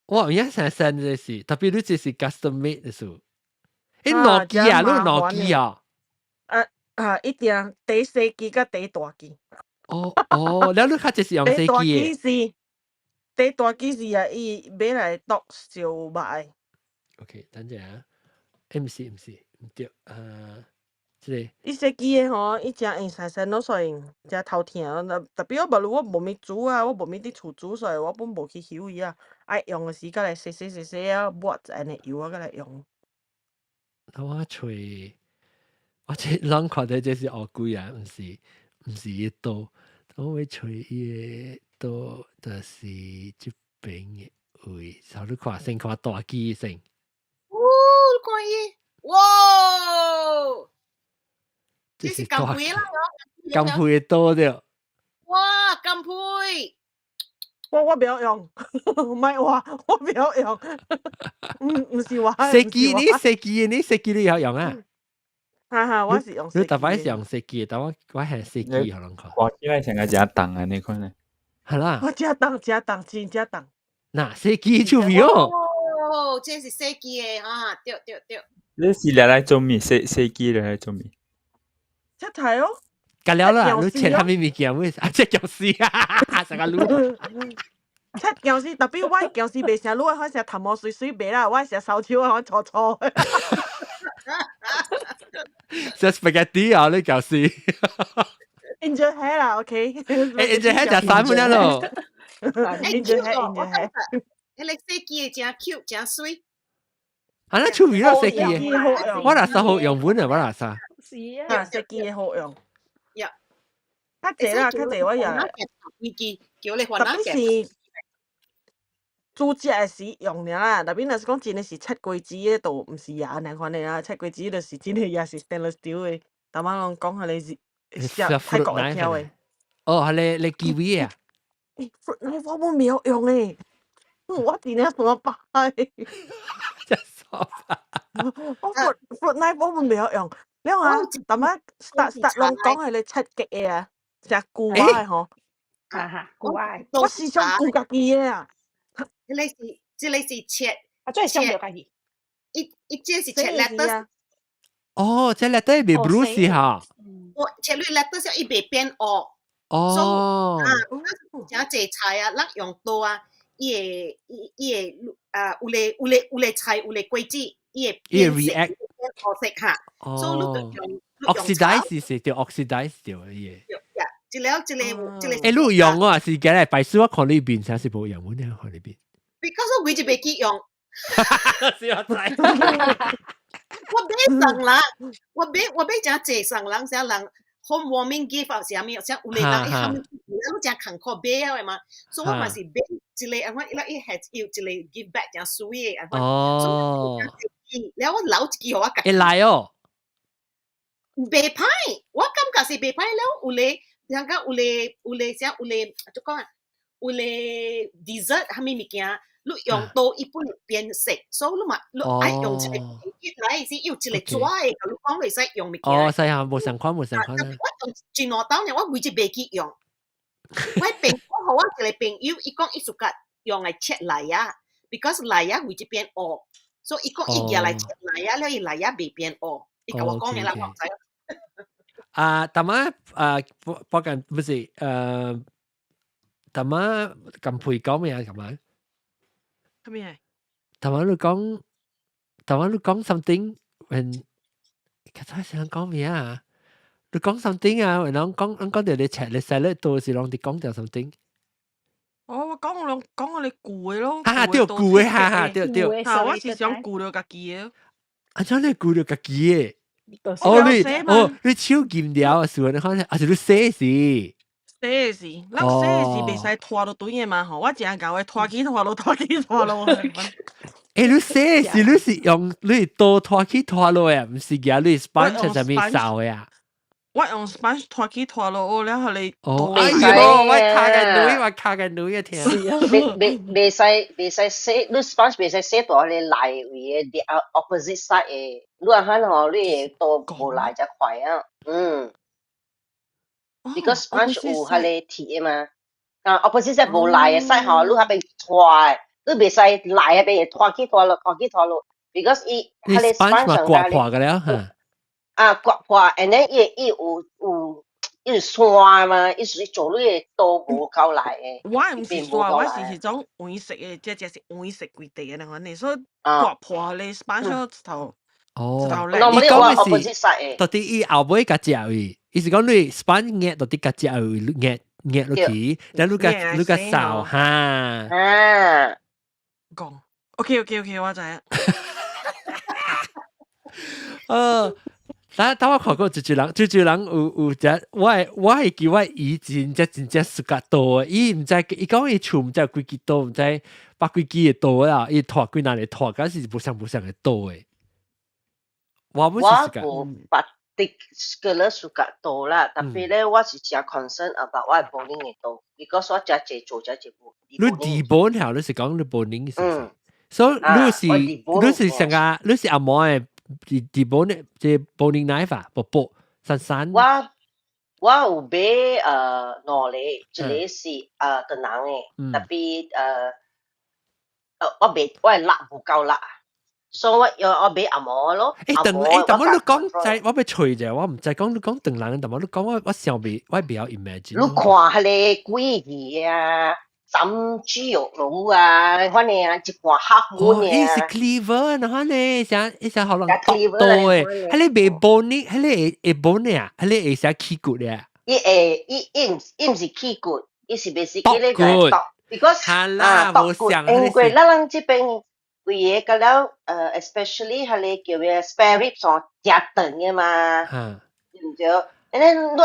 哇，而家成成這是，特別你這是 custom made 的數。欸，兩支啊，你兩支啊？啊啊，一定第細支佮第大支。哦哦，了你較這是用細支的。是，第大支是啊，伊買來剁燒肉的。 OK，等陣啊，欸，毋是毋是，毋對，啊。這個。伊細支的吼，伊誠用細細攏所以誠頭疼。特別我無我無物煮啊，我無物佇厝煮，所以我本無去曉伊啊。愛用的時才來洗洗洗洗啊，抹按呢油啊，閣來用。我揣，我這人看到這是烏龜啊，毋是毋是伊刀，我會揣伊的刀，就是這邊的位，頭你看先看大支先。哦，你看伊，哇！這是金皮啦，金皮的刀對。哇，金皮！我袂曉用，莫話我袂曉用，毋毋是我。細支你細支你細支你曉用啊？哈哈，我是用。你逐擺是用細支，但我我係細支，予人看。看起來像個誠重啊，你看咧。係啦。我誠重，誠重，真誠重。嗱，細支手尾哦。哦，這是細支的啊，對對對。你是拿來做咩？細細支來做咩？切菜哦。隔了啦，你切啥物物件？會啊，切薑絲啊，成個滷。切薑絲，特別我薑絲袂成滷，我成頭毛水水白啦，我成燒手啊，我粗粗。食 spaghetti 啊，你薑絲。 Angel hair 啦，OK。欸，angel hair 食三分了咯。 Angel hair，angel hair。彼個細支的誠 cute，誠媠。啊，那手尾咯，細支的。我若啥好用本啊，我若啥。是啊。細支的好用。呀。較濟啦，較濟我也。叫你還特別是煮食的時用爾啦，特別若是講真的是切果子的，就毋是也按呢款的啊，切果子就是真的也是 stainless steel 的。逐擺攏講彼個是泰國的巧的。哦，彼个你キウ啊？欸，fruit knife 我無曉用欸，我真正煞歹。真煞歹。我 fruit knife 我無曉用，了啊，逐擺 start start 攏講彼個切結的啊，誠舊仔的吼。哈哈，舊仔。我時常舊家己的啊。這個是這個是切，啊，這會傷著家己。伊伊這是切 lettuce。哦，這 lettuce 袂 bruise 哈。我切你 lettuce 伊袂變烏。哦。啊，誠濟菜啊，咱用刀啊，伊會伊伊會啊，有咧有咧有咧菜有咧果子，伊會伊會 react 變烏色哈。所以你就用 oxidize 是對 oxidize 對伊會。一個一個一個。欸，你有用啊？是今日白書我看你面，啥是無用，我呢看你面。 Because 我規日袂記用。是我知。我買送人，我買我買誠濟送人，啥人 home warming gift 啊，啥物，啥有個人伊含，咱誠艱苦買啊嘛，所以我嘛是買一個，按怎伊伊係有一個 give back 誠媠的，按怎。哦。了我留一支予我家己。會來哦。袂歹，我感覺是袂歹了，有咧，人講有咧有咧啥有咧，怎講啊？有咧 dessert 啥物物件，你用刀伊本變色，所以你嘛你愛用一個一來是有一個紙的，你講會使用物件。哦，是啊，無相款無相款。我用真兩刀呢，我規日袂記用。我朋我予我一個朋友，伊講伊 suka 用來切梨仔，because 梨仔規日變烏。所以伊講伊舉來切來啊，了伊來啊未變哦，伊共我講的啦，我毋知。啊，淡仔啊，不緊不是淡仔咁配講咩啊？咁啊？咩？淡仔你講，淡仔你講 something when 其實想講咩啊？你講 something 啊？人講人講到你切你細粒到時攏佇講著 something。哦，我講我講我哋舊的咯。啊，對，舊的，哈哈，對對。啊，我是想舊著家己的。啊，怎你舊著家己的？哦，你哦，你手鉗了，是你看，啊是你洗時？洗時，咱洗時袂使拖落對的嘛吼，我誠𠢕的拖起拖落，拖起拖落。欸，你洗時你是用你刀拖起拖落的，毋是舉你 sponge 上面掃的啊？我用 sponge 拖起拖落，了予你。哦，哎喲，我卡個女，我卡個女一聽。袂袂袂使袂使洗，你 sponge 袂使洗到你內位的 opposite side 的，你按款吼，你會刀無來才快啊。嗯。Because sponge 有彼个鐵的嘛，啊 opposite side 無來的 side 吼，你彼邊拖的，你袂使來彼邊會拖起拖落，拖起拖落，because 伊彼個 sponge 嘛刮破個了哈。啊，刮破，and then 伊伊有有伊有線嘛，伊是做你的刀無夠來的。我毋是線，我是彼種黃色的，這隻是黃色規地的那款的，所以刮破咧 sponge 頭。哦，伊講的是，到底伊後尾共食位，伊是講你 sponge 壓到底共食位壓壓落去，然後你共你共掃哈。啊，講，OK OK OK，我知影。但但我看過一一人，一一人有有隻，我會記我姨真正真正 suka 刀，伊毋知伊講伊厝毋知有幾支刀，毋知百幾支的刀啦，伊拖幾若個拖，敢是無相無相的刀的。我我無 particular suka 刀啦，tapi 咧我是誠 concern about 我的 boning 的刀，because 我誠濟做誠濟無。你 debone 嚇，你是講你 boning 是？嗯。所以你是你是成個你是阿嬤的 debone 這 boning knife 啊，薄薄散散。我我有買兩個，一個是唐人的，tapi 我袂我的力無夠力。所以我我買紅毛咯。欸，等欸，但我你講在，我欲揣者，我毋知講你講唐人，但我你講我我想袂，我袂曉 imagine。你看彼个鬼魚啊，斬豬肉爐啊，反正啊一罐黑粉哦，伊是 cleaver，然後呢，像伊像好人剁刀的，彼个袂 bone，彼个會會 bone 啊，彼個會使起骨的。伊會伊伊毋伊毋是起骨，伊是 basically 咧個剁，because 啊剁骨，因為咱人這邊。規个甲了，especially 彼个叫咩 spare ribs 哦，誠長的嘛，對毋對？and then 你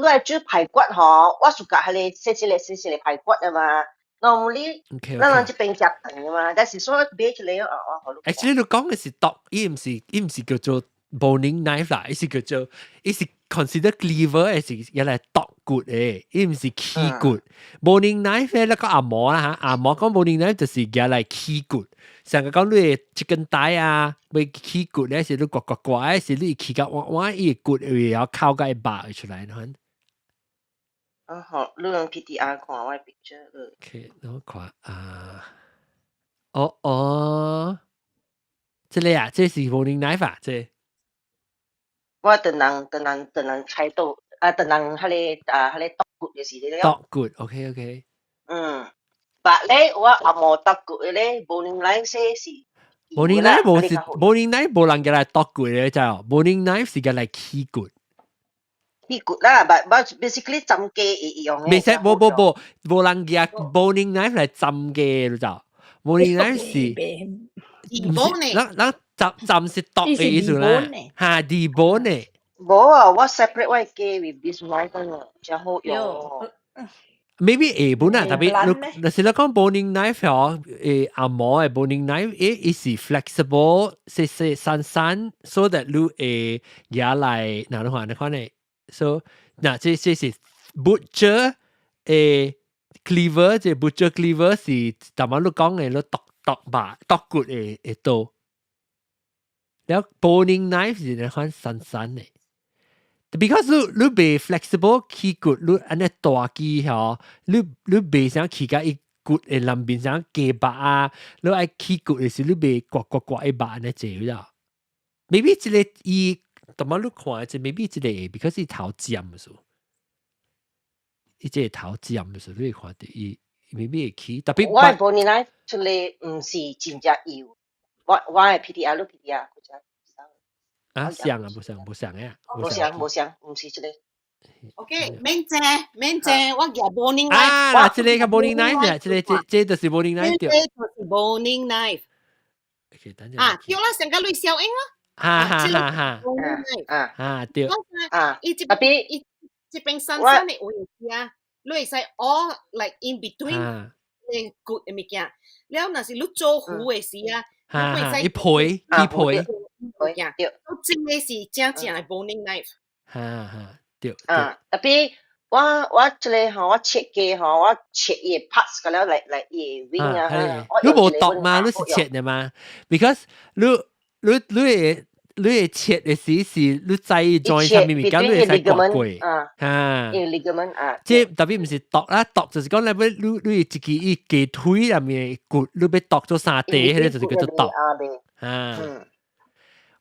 愛煮排骨吼，我 suka 彼个細細个細細个排骨的嘛。Normally，咱人這邊誠長的嘛，但是說買一個哦哦， Actually，你講的是剁，伊毋是伊毋是叫做 boning knife 啦，伊是叫做伊是 consider cleaver，還是用來剁骨的，伊毋是起骨。boning knife 咧，那個紅毛啦嚇，紅毛講 boning knife 就是用來起骨。上個講你 chicken thigh 啊，欲起骨咧，是你刮刮刮，是你起甲彎彎，伊骨會曉靠甲伊肉出來，款。啊好，你用 PTR 看我 picture。 OK，我看啊，哦哦，這個啊，這是 boning knife 啊，這。我唐人唐人唐人菜刀啊，唐人彼个啊，彼个剁骨就是這個。剁骨，OK OK。嗯。但咧，我紅毛剁骨的咧，boning knife 是。 boning knife 無是 boning knife 無人舉來剁骨的，知無？boning knife 是舉來起骨。起骨啦，but basically 斬雞會用的。袂使，無無無，無人舉 boning knife 來斬雞，你知無？boning knife 是。 debone。咱咱斬斬是剁的意思啦，哈，debone 的。無啊，我 separate 我的雞 with this knife 啊，誠好用。 Maybe 會本啊，tapi 你若是你講 boning knife 哦，紅毛的 boning knife，伊伊是 flexible，細細散散，so that 你會舉來，哪你看你看呢？so 嗱，這這是 butcher 的 cleaver，這 butcher cleaver 是頭仔你講的，你剁剁肉剁骨的的刀。了 boning knife 是你看散散的。because 你你袂 flexible 起骨，你按呢大支吼，你你袂想起甲伊骨的內面像雞肉啊，你愛起骨的時，你袂刮刮刮的肉按呢濟啦。maybe 這个伊，淡仔你看這 maybe 這个，because 伊頭尖的時，伊這个頭尖的時，你會看著伊 maybe 會起，特別我的 boning knife 出來毋是真正幼，我的 PDR 你 PDR 啊，像啊，無像無像呀，無像無像，毋是這个。 OK，免遮免遮，我舉 boning knife。啊，嗱，這个較 boning knife 啊，這个這這就是 boning knife 對。這就是 boning knife。 OK，等陣。啊，對啦，上個類小英咯。哈哈哈哈。啊啊對。啊，伊這特別伊這邊深深的位置啊，你會使 all like in between 你骨的物件。了，若是你做糊的時啊，你會使伊皮，伊皮。物件，對，這个是正正的 boning knife。哈哈，對。啊，特別我這个吼，我切雞吼，我切伊的 parts 個了來來伊的 wing 啊。你無剁嘛？你是切的嘛？Because 你你你會你會切的時是你知 join 啥物物件，你會使割過。啊，ligament 啊。這特別毋是剁啦，剁就是講你欲你你一支伊雞腿入面骨，你欲剁做三塊，彼个就是叫做剁。啊。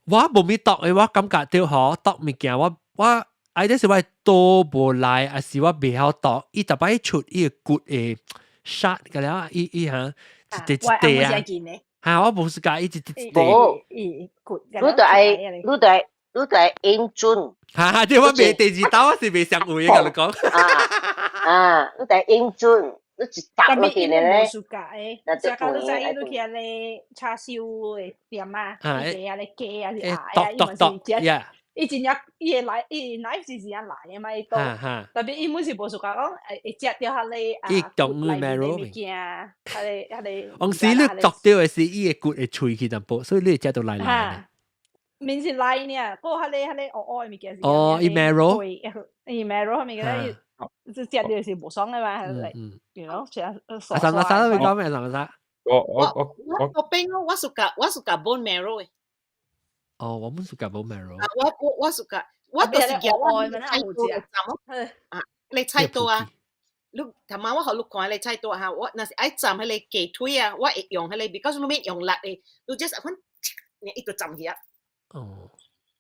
我無咪剁的，我感覺著吼剁物件，我我。哎，這是我刀無來，還是我袂曉剁？伊逐擺出伊个骨會殺個了，伊伊哈一塊一塊啊。哈，我無是共伊一塊一塊。你就愛，你就愛，你就愛 aim 準。哈哈，這我袂第二刀，我是袂相位的，共你講。啊啊，你就愛 aim 準，你一搭落去咧，那就會。你知你去按呢叉燒的店啊，伊個按呢雞啊是鴨啊，伊嘛是食。伊真正伊會來，伊 knife 是真正來的嘛，伊刀，特別伊每是無相共講，會會食著彼个伊動內面的物件，彼个彼个。往時你剁著的是伊的骨會脆去淡薄，所以你會食著來來。免是來爾，閣彼个彼个烏烏的物件是。哦，伊 marrow。伊 marrow 彼物件，伊食著是無爽的嘛，係，食阿三阿三你講咩？阿三？我我我我我邊咯，我 suka 我 suka bone marrow 的。哦，我們 suka bone marrow。啊，我我我 suka，我就是夾我菜刀來斬咯。啊，你菜刀啊，你頭晚我予你看你菜刀哈，我若是愛斬彼个雞腿啊，我會用彼个，because 你免用力的，你 just 款，伊就斬去啊。哦。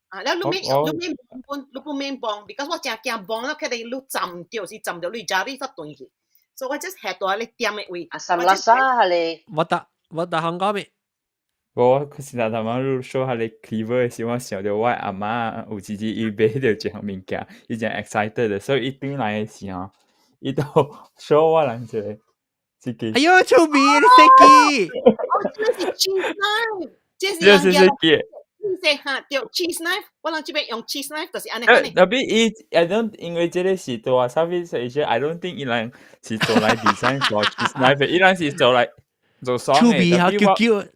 啊，了你免你免幫，你不免幫，because 我誠驚幫了，可能你斬著是斬著你家裡煞斷去，所以我 just 下到彼个點的位。啊，三拉沙咧。我答我答香港咩？我可是頭仔你說彼个 cleaver 的時，我想著我阿嬤有一日伊買著一項物件，伊誠 excited 的，所以伊轉來的時候，伊就 show 我人一个這个。哎喲，趣味，你設計。哦，這是 cheese knife，這是這是設計。這哈對 cheese knife，我人這邊用 cheese knife 就是按呢。特別伊，I don't 因為這个是對啊，Southeast Asia，I don't think 伊人是做來 design for cheese knife，伊人是做來做爽的。趣味啊，叫叫。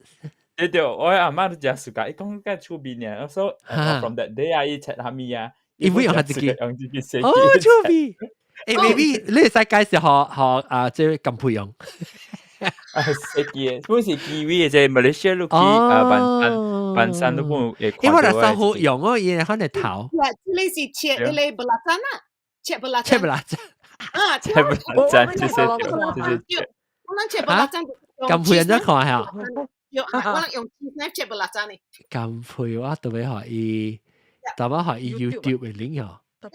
對對，我阿嬤都誠 suka，伊講較趣味爾，所以 from that day 啊，伊切啥物啊，伊會用自己用自己設計。哦，趣味。欸，maybe 你會使介紹予予啊，這個金培用。啊，設計的，本是機位的，這馬來西亞你去啊，板山板山都本會看到。因為我生活用哦，伊可能頭。這个是切彼个 belacan 啊，切 belacan。切 belacan。啊，切 belacan，這是這是。我咱切 belacan。金培人怎看下？用我用 cheese knife 切 belacan 呢。金培我特別予伊，特別予伊 YouTube 的 link 哦。你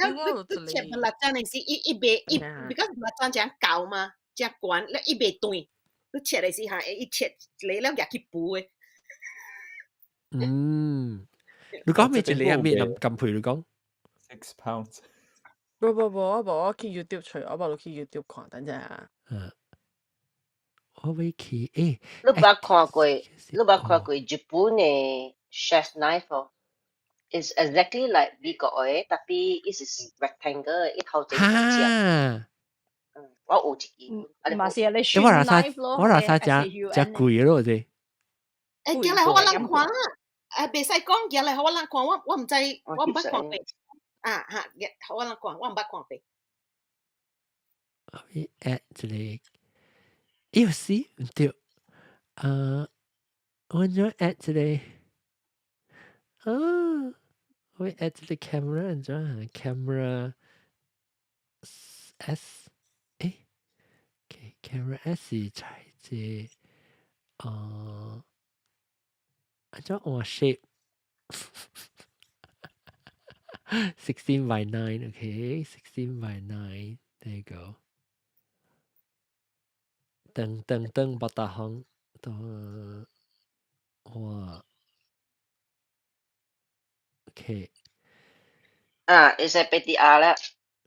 切 belacan 的是伊伊袂伊，because belacan 誠厚嘛，誠懸，你伊袂斷。你切的時候，伊切來了舉去補的。嗯，你講咩一個咩金培？你講 6 pounds。無無無，我無我去 YouTube 揣，我無去 YouTube 看，等陣啊。嗯。我欲去欸。你捌看過？你捌看過日本的 chef knife 哦？Is exactly like 美國的，tapi 伊是 rectangle，伊頭前有隻。嗯，我有一支。嘛是你我哪使我哪使誠誠貴咯，這。欸，寄來予我人看啦！欸，袂使講，寄來予我人看，我我毋知，我毋捌看過。啊哈，予我人看，我毋捌看過。我 add 一个，有時毋對，我怎 add 一个，啊，我 add 一个 camera，按怎 camera S，欸，OK， Camera S 材質，按怎換 shape？16 by 9, okay, 16 by 9. There you go. 噔噔噔，八達行，噔，哇，OK。啊，會使 BTR 啦，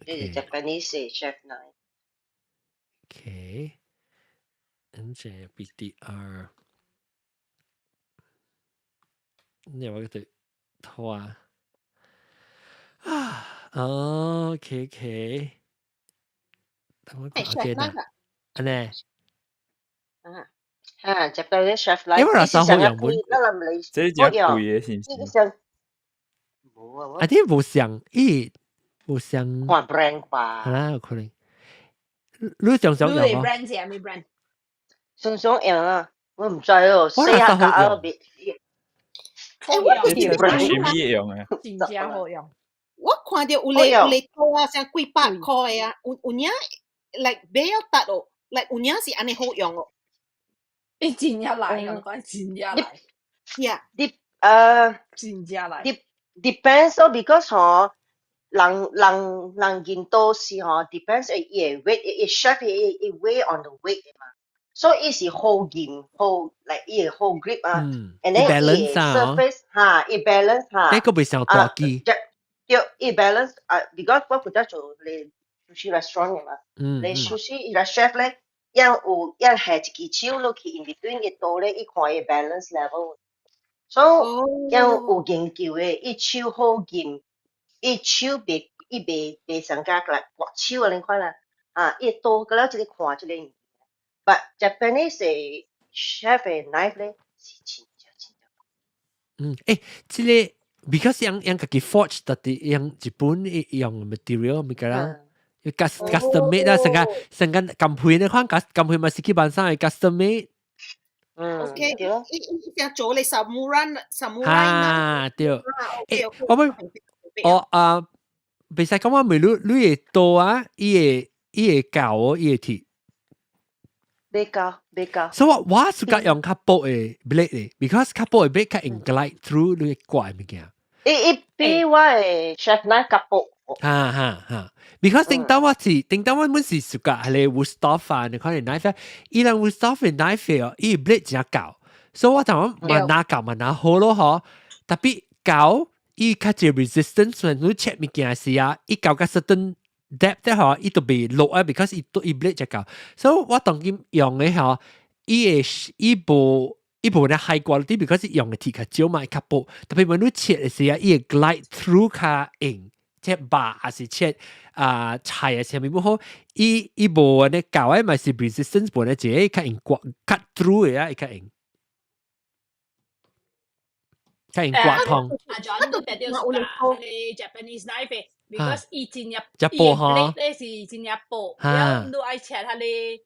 這是 Japanese chef knife。 OK，跟住 BTR，你話佢拖啊？啊，OK OK，等我看見啦，按呢？啊，啊，Japanese chef knife，因為那時好用本，這是真貴的，是毋是？啊，啲無像，咦，無像。換 brand 吧。係啦，有可能。你常常用你 brand 是咩 brand？常常用啊，我唔知哦，細下價啊，別。欸，我這是咩用啊？真正好用。我看到有咧有咧刀啊，啥幾百塊的啊，有有影 like 買了得哦，like 有影是按呢好用哦。伊真正來，我講真正來。 Yeah，你真正來。 Depends 哦，because 吼，人人人見到是吼，depends 伊個 weight，伊 chef 伊 weigh on the weight 嘛，所以伊是好緊好，like 伊會好 grip 啊，and then 伊 surface 哈，伊 balance 哈，呢個袂上大機。對，伊 balance 啊，because 我負責做咧 sushi restaurant 嘅嘛，咧 sushi 伊個 chef 咧，有一下一支手落去 in between 個刀咧，伊看伊 balance level。所以有研究的，伊手好緊，伊手袂伊袂袂上加來割手啊，你看啦，啊，伊刀過了這個看這個。But Japanese 的 chef 的 knife 咧是真正真正。嗯，欸，這個 because 用用家己 forge 特別用日本用 material 物件啦，custom made 啦，成個成個金配呢款金配嘛是基本上係 custom made。嗯，OK，伊伊伊做咧 samurai samurai 啊，對，欸，我們我啊，袂使講我問你，你會刀啊，伊會伊會膠哦，伊會鐵。袂膠袂膠。所以我我 suka 用較薄的 blade 咧，because 較薄的 blade 較用 glide through 你割的物件。伊伊比我的 chef knife 較薄。哈哈哈，because 頂當我是頂當我本是 suka 係個 Wüsthof 啊，你看你 knife，伊人 Wüsthof 的 knife 哦，伊 blade 真厚，所以我就講嘛拿厚嘛拿好咯嗬，特別厚伊較濟 resistance，你切物件時啊，伊厚到 certain depth 咧嗬，伊就袂落啊，because 伊伊 blade 真厚，所以我當今用的嗬，伊會伊無伊無咧 high quality，because 用的鐵較少嘛，較薄，特別你切的時啊，伊會 glide through 較硬。切肉還是切啊菜啊，啥物不好，伊伊無按呢厚的嘛是 resistance 無呢，一個較用割 cut through 的啊，伊較用，較用割通。阿 John 都特別有係 Japanese knife because 伊真正只薄吼，咧是真正薄，然後你愛切彼個彼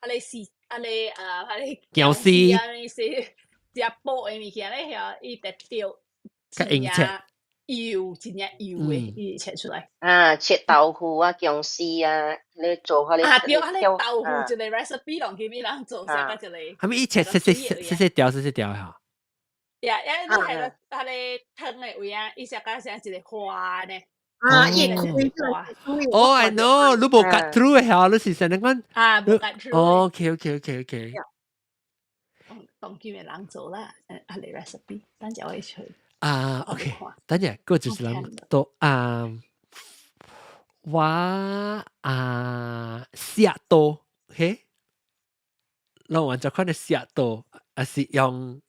個絲，彼個啊彼個薑絲，啊，是只薄的物件咧，遐伊特掉，較用切。油真正油的，伊切出來。啊，切豆腐啊，薑絲啊，你做下你。啊對，啊你豆腐一個 recipe 攏叫咩人做啥個一個。係咪伊切細細細細條細細條嚇？呀，呀，你係個彼個湯的位啊，伊寫甲像一個花呢。啊，伊開花。哦，I know，你無 cut through 的嚇，你是成講。啊，無 cut through。 OK。當今的人做啦，啊個 recipe，等陣我會出。啊，OK，等陣個就是人都啊，我啊寫刀，嘿，攏完全看的寫刀，還是用，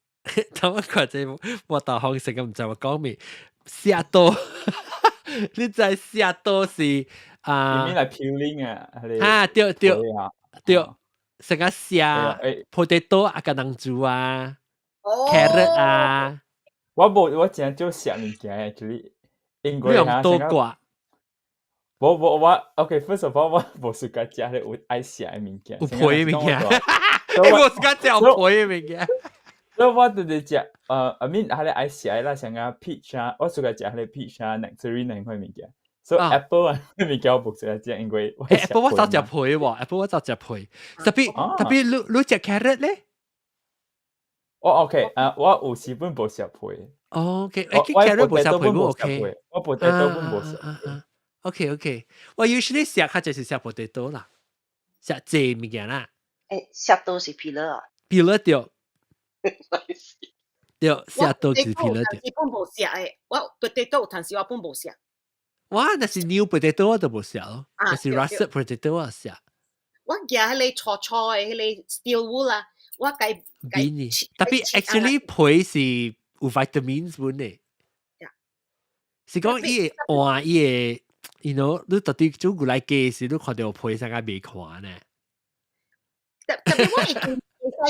等我看這我導航成個毋知我講咩，寫刀，你知寫刀是啊？你來 peeling 啊？啊，對對對，成個寫 potato 啊，個人煮啊，carrot 啊。我無，我真少食物件，actually，因為用刀割。無無我，OK，first of all，我無 suka 食咧有愛食的物件。有皮的物件，我 suka 食有皮的物件。所以我就是食，I mean，彼個愛食的啦，像個 peach 啊，我 suka 食彼個 peach 啊，nectarine 那款物件。所以 apple 啊，物件我無食食，因為我 apple 我走食皮喎，apple 我走食皮，特別特別你你食 carrot 咧？我 OK 啊，我有時本無食皮。哦，OK，誒，carrot 無食皮冇 OK。我 potato 本無食。 OK OK，我 usually 食較就是食 potato 啦，食濟物件啦。誒，食刀是 peeler 啊？peeler 對。對，食刀是 peeler 對。基本無食的，我 potato 有陣時我本無食。我若是 new potato 我就無食咯，若是 russet potato 我食。我舉彼个粗粗的彼个 steel wool 啊，我共共特別 actually 皮是有 vitamins 本的，是講伊會換伊會，you know，你到底煮過來雞時，你看著皮啥個袂看呢？特特別我會會使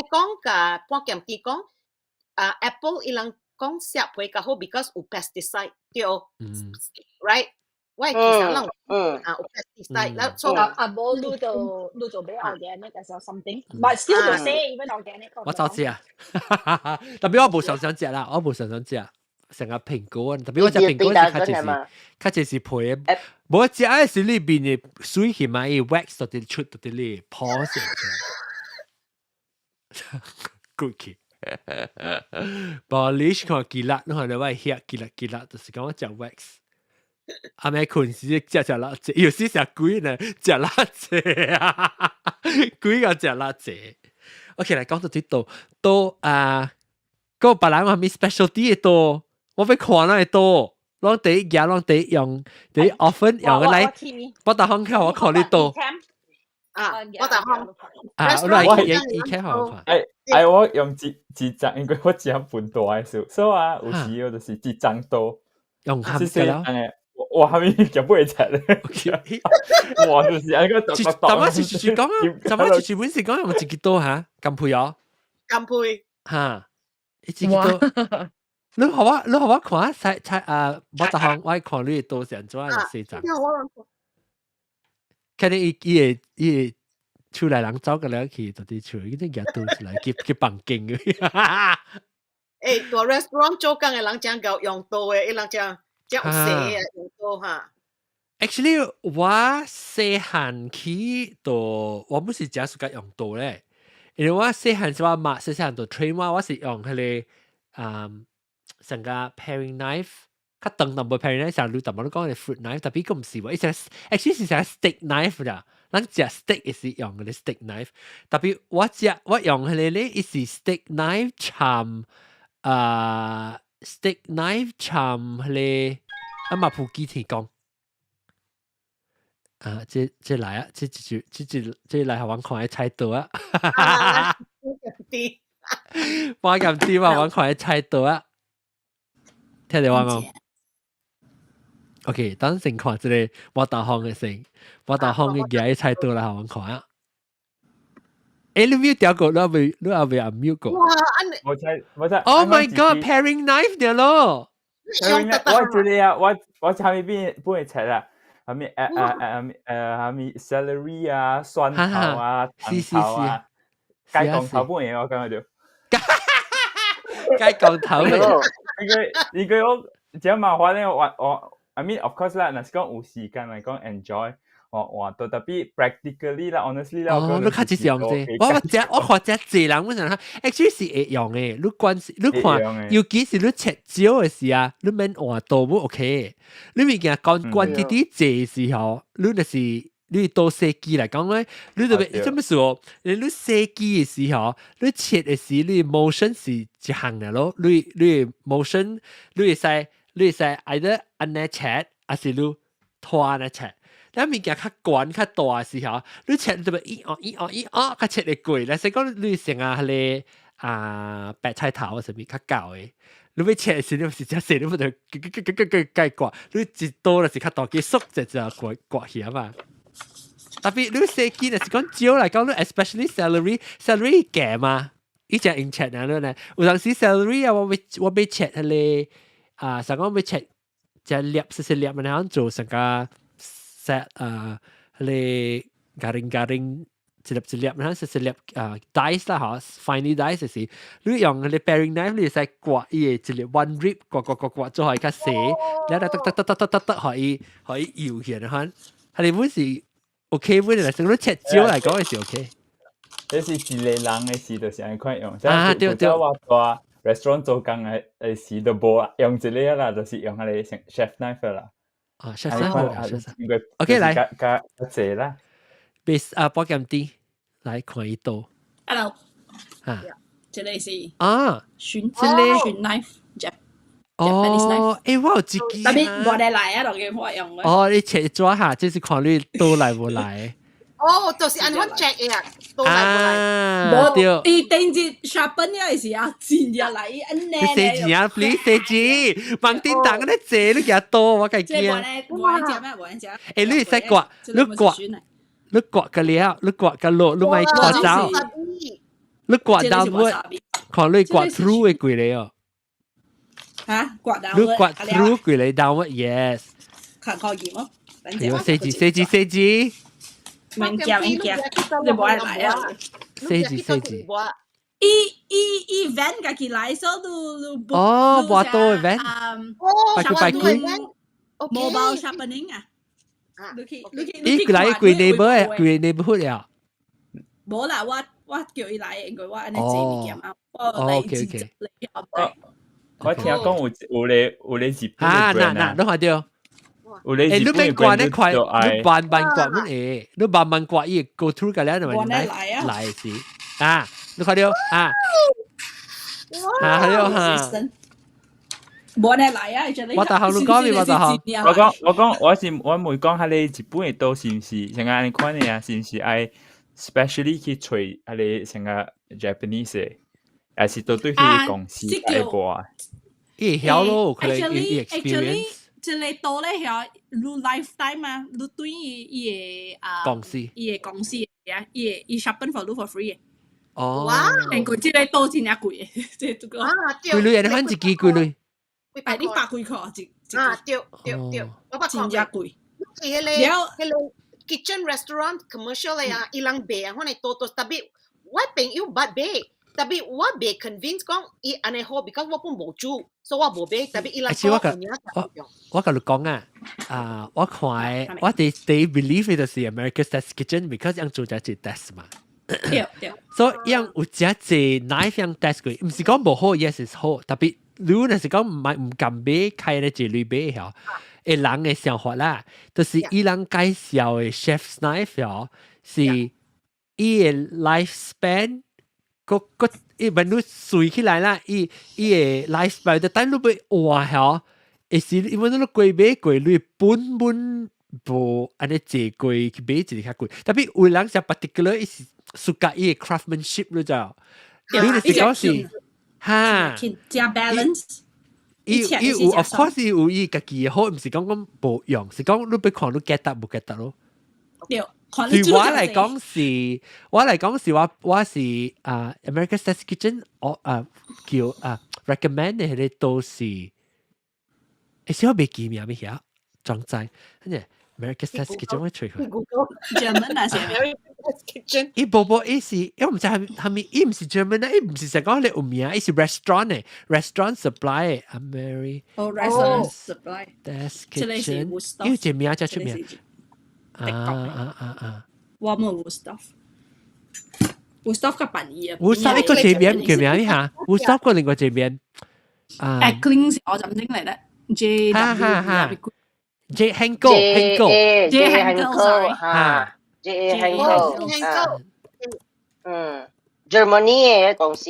講共半鹹甜講，啊 apple 伊人講食皮較好，because 有 pesticide 對，right？我會記得人啊有 pesticide，然後所以啊無你就你就買 organic or something，but still the same even organic。我早知啊，特別我無常常食啦，我無常常食成個蘋果，特別我食蘋果是較就是較就是皮的，無食的是裏邊的水係嘛，伊 wax 到底出到底你破成出，good 去。無你是看雞肋，你看到我會嚇雞肋雞肋，就是講我食 wax。阿妹困時食食辣濟，有時食鬼呢，食辣濟啊，鬼個食辣濟。OK，來講到這度，都啊，個別人話咩 specialty 的刀，我欲看那个刀，攏第一舉，攏第一用，第一 often 用的來，我逐項看我看你刀。啊，我逐項啊，我來伊伊開好看。哎哎，我用一一張，因為我真笨大的時，所以啊，有時我就是一張刀，用冚嘅咯。我還沒夾不會切咧。哇，就是按呢個。淡仔是是講啊，淡仔是本是講用一支刀嚇，金配哦。金配。嚇，一支刀。你予我，你予我看，菜菜啊，我逐項我看你的刀是按怎樣四張。看你伊伊會伊會厝內人走過來去，到佇厝，伊啲舉刀出來去去房間嘅。欸，大 restaurant 做工的人真𠢕用刀的，伊人真真有勢的用刀哈。 Actually，我細漢起都我不是真喜歡用刀咧，因為我細漢時我媽細細漢就 train 我，我是用彼個啊，成個 paring knife，較長淡薄 paring knife，像你淡薄你講的 fruit knife，特別佢毋是喎，伊是 actually 是成 steak knife 啦，咱食 steak 也是用彼個 steak knife，特別我食我用彼個咧，伊是 steak knife 摻啊 steak knife 摻彼個啊馬普基天講。啊，這這來啊，這這這這這來予阮看的菜刀啊！我咁知嘛，阮看的菜刀啊，聽著我無？OK，等先看這个我導航的先，我導航的舉的菜刀來予阮看啊！欸，你 mute 掉過，你還未，你還未按 mute 過？哇，我知我知。 Oh my God，paring knife 著咯！我這裡啊，我我下面邊幫你切啦。係咪誒誒誒誒係咪 celery 啊、蒜頭啊、葱頭啊、雞公頭本嘢我感覺就，雞公頭。因為因為我真麻煩咧，我我 I mean of course 啦，若是講有時間來講 enjoy，我我都特別 practically 啦，honestly 啦，哦，你較只是用這，我我這我看這濟人，我想 actually 是會用的，你關你看，尤其是你切少的時啊，你免換刀無 OK，你物件講關啲啲濟時候，你就是你刀細機來講咧，你就欲做咩事哦？你你細機的時候，你切的時，你 motion 是一項的咯，你你 motion 你會使你會使 either 按呢切，還是你拖按呢切。咱物件較懸較大的時候，你切就欲一哦一哦一哦，較切會過。若是講你成啊彼个啊白菜頭啊啥物較厚的，你欲切的時，你是真細，你不得割割割割割割割，你一刀就是較大支，縮就就割割起啊嘛。特別你細機若是講少來講，你 especially celery，celery 夾嘛，伊只用切啊，你呢？有當時 celery 啊，我欲我欲切彼个啊，上講欲切隻粒細細粒，然後做成個 set 啊，彼个 garing garing 一粒一粒，然後是一粒啊 dice 啦嗬，finely dice 是，你用你 paring knife 你使刮伊個一粒 one rib 刮刮刮刮做開較細，然後得得得得得得得可以可以搖起來看，係你本是 OK 本嚟，成你切蕉嚟講係是 OK。這是一個人的時就是按款用，啊對對。我蹛 restaurant 做工的的時都無用這個啦，就是用彼個 chef knife 啦。啊，chef knife。OK 來，較較濟啦。 base 啊，寶劍啲來看伊刀。 Hello。啊。這個是啊，選這個選 knife。哦，欸，我有一支。 Tapi 無得來啊，就我用。哦，你切抓下，這是看你刀來無來。哦，就是按款 check 嘅啊，刀來無來。無，對。伊頂日 sharpen 了時啊，剪入來，按呢。你寫字啊，please 寫字，網頂當嗰啲字你舉刀，我計驚。無愛食咩？無愛食。欸，你會使刮，你刮，你刮個了，你刮個落，你莫刮走。你刮 downward，看你刮 through 的幾个哦。嚇，刮 downward。你刮 through 幾个 downward，yes。看可以麼？哎呦，寫字寫字寫字。免驚免驚，你無愛來啊！寫字寫字。伊伊 event 家己來，所以你你哦，無多 event。哦，拜拜幾 mobile sharpening 啊。你去你去伊來幾 neighbor 幾 neighborhood 啊？無啦，我我叫伊來，因為我按呢做物件啊，我來 OK OK。我聽講有有咧有咧日本啊，嗱嗱，你看著。有咧欸，你免刮那塊，你慢慢刮，阮會，你慢慢刮，伊會 go through 個了，就咪來來時啊，你看著啊，啊，看著哈。無呢來啊！我大學你講咩？我大學。我講我講我是我問講，彼个日本的刀是毋是像按呢款的啊？是毋是愛 specially 去揣彼个像個 Japanese 的，還是都對彼個公司來刮？伊會曉咯，可能伊 experience。這個刀咧曉你 lifetime 啊，你對伊伊個啊公司，伊個公司啊，伊個伊 sharpen for 你 for free 的。哦。哇！因為這個刀真正貴的，這個。啊，對。幾鐳？你看一支幾鐳？哎，你百幾塊一。啊，對對對，我捌真正貴。是彼個彼個 kitchen restaurant commercial 的啊，伊人賣啊，可能多多 tapi 我朋友捌買，tapi 我袂 convince 講伊按呢好，because 我本無煮，所以我無買。Tapi 伊人講我我共你講啊，啊，我看我第第 believe 就是 America's Test Kitchen，because 𪜶做這隻 test 嘛。對對。所以𪜶有誠濟 knife 𪜶 test 過，毋是講無好，yes 是好，tapi 你若是講毋毋敢買，開咧一類買嗬，會人的想法啦，就是伊人介紹的 chef's knife 嗬，是伊的 lifespan，個個伊萬你隨起來啦，伊伊的 lifespan 就等你欲換嗬，會是因為你過買過，你本本無按呢濟過去買一個較貴，tapi 有人是 particular 伊是 suka 伊的 craftsmanship 你知影？你就是講是。哈，加 balance。伊伊有，of course 伊有伊家己的好，毋是講講無用，是講你欲看你 get 得無 get 得咯。對，對我來講是，我來講是我我是啊，America's Test Kitchen 我啊叫啊 recommend 的彼個都是，欸，小袂記名物遐，裝載，跟住 America's Test Kitchen 我揣佢。 German 啊，是 America's Kitchen。伊無無伊是，伊毋知係係咪，伊毋是 German 啊，伊毋是成講你有名，伊是 restaurant 嘅，restaurant supply 嘅，Ameri。哦，restaurant supply。 Test Kitchen，伊有一個名真出名。啊啊啊啊！我冇 Wüsthof。Wüsthof 較便宜啊。 Wüsthof 一個這邊叫咩嚇？Wüsthof 個另外這邊。啊。誒，我就唔清嚟咧。J 哈哈哈。J Henkel Henkel J Henkel 哈，J Henkel 嗯，Germany 嘅公司。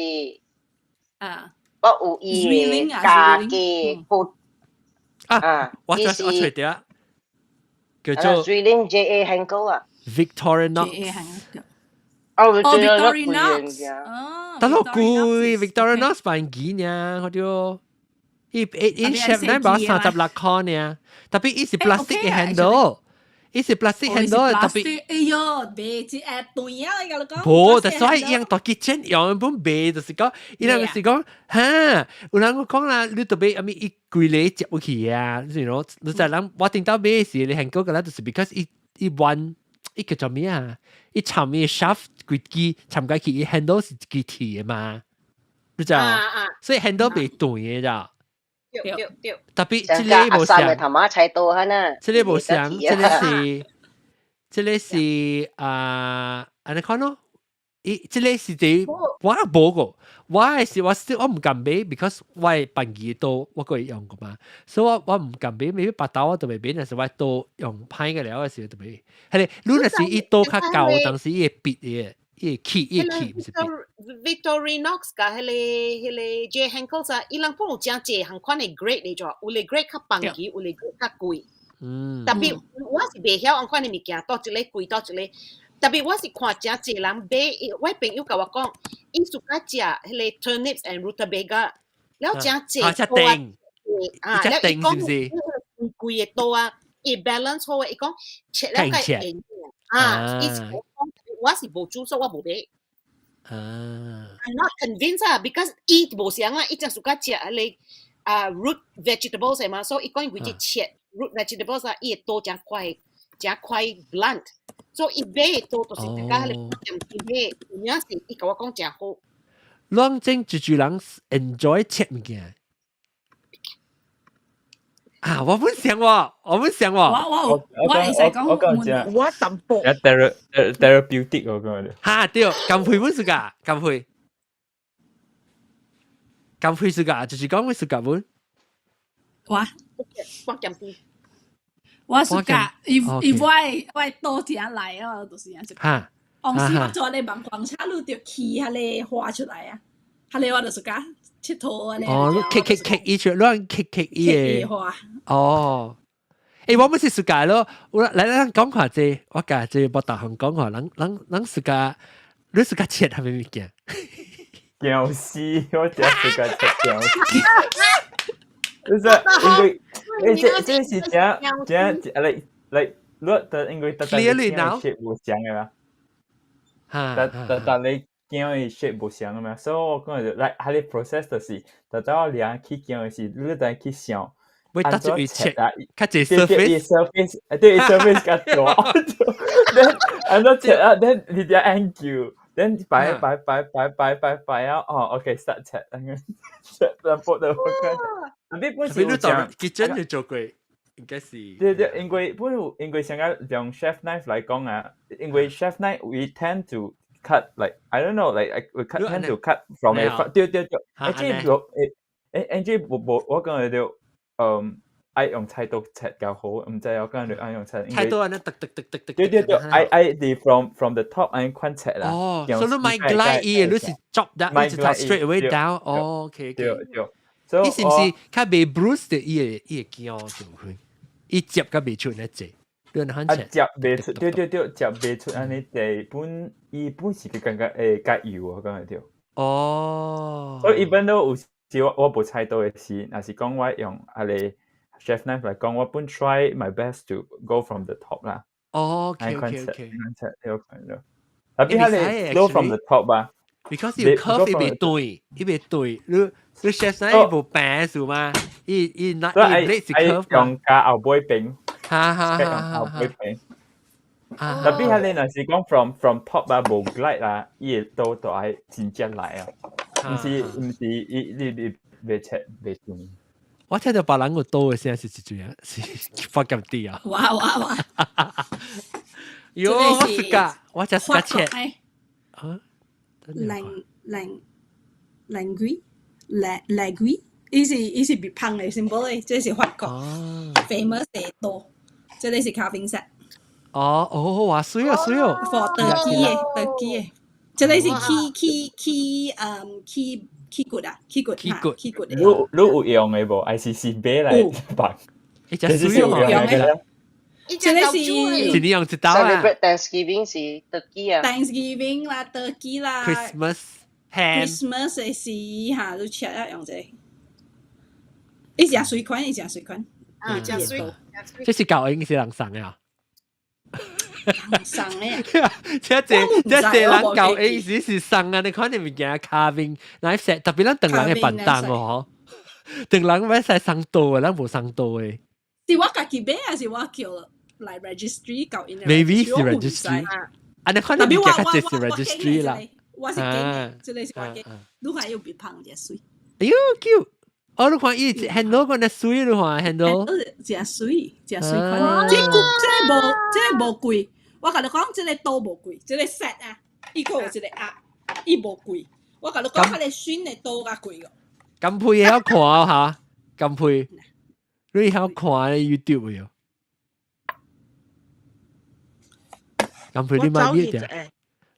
啊。我有伊家己個。啊，我我我揣著。叫做 Zwilling J A Henkel 啊。 Victorinox。哦，Victorinox。但係貴，Victorinox 萬幾呢？我就伊伊 chef knife 36塊呢，tapi 伊是 plastic 嘅 handle，伊是 plastic handle，tapi 哎喲，賣一下斷啊！你共你講。無，就所以伊佇 kitchen 用本賣，就是講，伊人是講，哈，有人講啦，你特別阿咪伊規個接入去啊，你知喏，你知人我頂到買時，你 handle 個啦，就是 because 伊伊彎伊叫做咩啊？伊插伊 shaft 規支插過去，伊 handle 是一支鐵的嘛，你知道？所以 handle 袂斷的咋。對對對。 Tapi 這个無像。頭馬菜刀哈呐。這个無像，這个是啊，按呢看咯。伊這个是這我無過，我的是我我毋敢買，because 我的辦機刀我閣會用過嘛，所以我毋敢買，maybe 別刀我都袂買，但是我刀用歹個了的時候就買。係你若是伊刀較厚，當時伊會咇的，伊會起，伊會起，毋是咇。 Victorinox 佮彼个 J Henckels 啊，伊人本有誠濟項款的 grade 的咗，有个 grade 較便宜，有个 grade 較貴。Tapi 我是袂曉按款的物件，佗一个貴，佗一个。Tapi 我是看誠濟人買，我朋友共我講，伊 suka 食彼个 turnips and rutabaga，了誠濟。啊，只定，啊，只定是毋是？貴貴的刀啊，伊 balance 好的，伊講切了較會啊，伊是講我是無煮，所以我無買。I'm not convinced 啊，because 伊無相啊，伊正 suka 食彼個啊 root vegetables 嘛，所以伊講伊規隻切 root vegetables 啊，伊會刀誠快，誠快 blunt。所以伊買的刀就是佮彼個店去買，有影是伊共我講誠好。攏總一濟人 enjoy 切物件。啊！我本想喎，我本想喎。我會使講，我講我淡薄。 Therapeutic 我講。哈對，減肥本 suka，減肥。減肥 suka，就是講會 suka 本。我。我減肥。我 suka，伊伊我刀正來哦，就是按呢。往時我坐咧望廣場，你著起彼个花出來啊，彼个我就 suka 𨑨迌按呢。哦，你切切切伊出，亂切切伊个。花。哦。我本是 suka 咯，我來來，咱講下這，我共這無逐項講下，咱 suka，你 suka 切啥物物件？薑絲，我真 suka 切薑絲。就是因為，這是真真 like 你得因為特特你鏡 shape 無相的嘛，特特特你鏡的 shape 無相的嘛，所以我講就 like 彼个 process 就是，特特我量去鏡的時，你得去想，會得一切啊，較濟 surface surface，對 surface 較大，then 按怎切啊，then 你就研究。then 擺擺擺擺擺擺擺啊，哦，OK start 切，切，然後就你本是有講， kitchen 你做過，應該是。對對，因為本有因為上個用 chef knife 來講啊，因為 chef knife we tend to cut like I don't know like we cut tend to cut from a 對對對，這無誒，這無無我講就愛用菜刀切較好，毋知我講就愛用菜。菜刀按呢，特特特特特。對對對，愛佇 from the top 按款切啦。哦，所以你莫 glide 伊，你是 chop 得，你是 straight away down。哦，OK 對對。你是毋是較袂 bruise 的伊個膠就會，伊接較袂出那濟，你按款切。啊，接袂出，對對對，接袂出按呢濟，本伊本是感覺會較油，我感覺對。所以一般都有時我無菜刀的時，若是講我用彼个 chef knife 來講，我本 try my best to go from the top 啦。哦，OK。有可能。Tapi 彼个 go from the top 啊。 Because 伊 curve 伊袂對，伊袂對，你 chef knife 無平數嘛？伊伊那伊 blade 是 curve 用加後尾邊。哈哈哈。後尾邊。Tapi 彼个若是講 from top 啊，無 glide 啦，伊會刀就愛真正來啊。毋是，伊你你袂切袂順。我聽到別人個刀的聲是這樣，是發咁啲啊！哇哇哇！喲，我 suka，我就 suka 切。啊？靚靚靚鬼，靚靚鬼，伊是別香的 symbol 的，這是法國 famous 的刀，這个是 carving set。哦哦，哇，媠哦媠哦！For turkey 的 turkey 的，這个是起起起起起骨啊，起骨起骨起骨。你你有用的無？還是是買來放？欸，這媠哦，用的。這个是是你用一刀啊？Celebrate Thanksgiving 是 turkey 啊？Thanksgiving 啦，turkey 啦，Christmas ham。 Christmas 的時哈，都切啊用這個。伊誠媠款，伊誠媠款。啊，誠媠。這是舊應是人送的啊？人送的。這人舊應時是送啊！你看你物件 carving knife set，特別咱唐人的便當哦，嗬，唐人欲使送刀的，咱無送刀的。是我家己買還是我叫來 registry 搞因。 Maybe 是 registry。啊，你看你物件較濟是 registry 啦。我是見，這個是我見，你看有別胖隻水。哎喲，cute！哦，你看伊 handle 個那水，你看 handle。真水，真水款。這個這個無這個無貴，我共你講，這個刀無貴，這個 set 啊，伊閣有一個鴨，伊無貴。我共你講，彼個新的刀較貴個。咁配會曉看嚇，咁配，你會曉看 YouTube 喲。咁配你買咩嘅？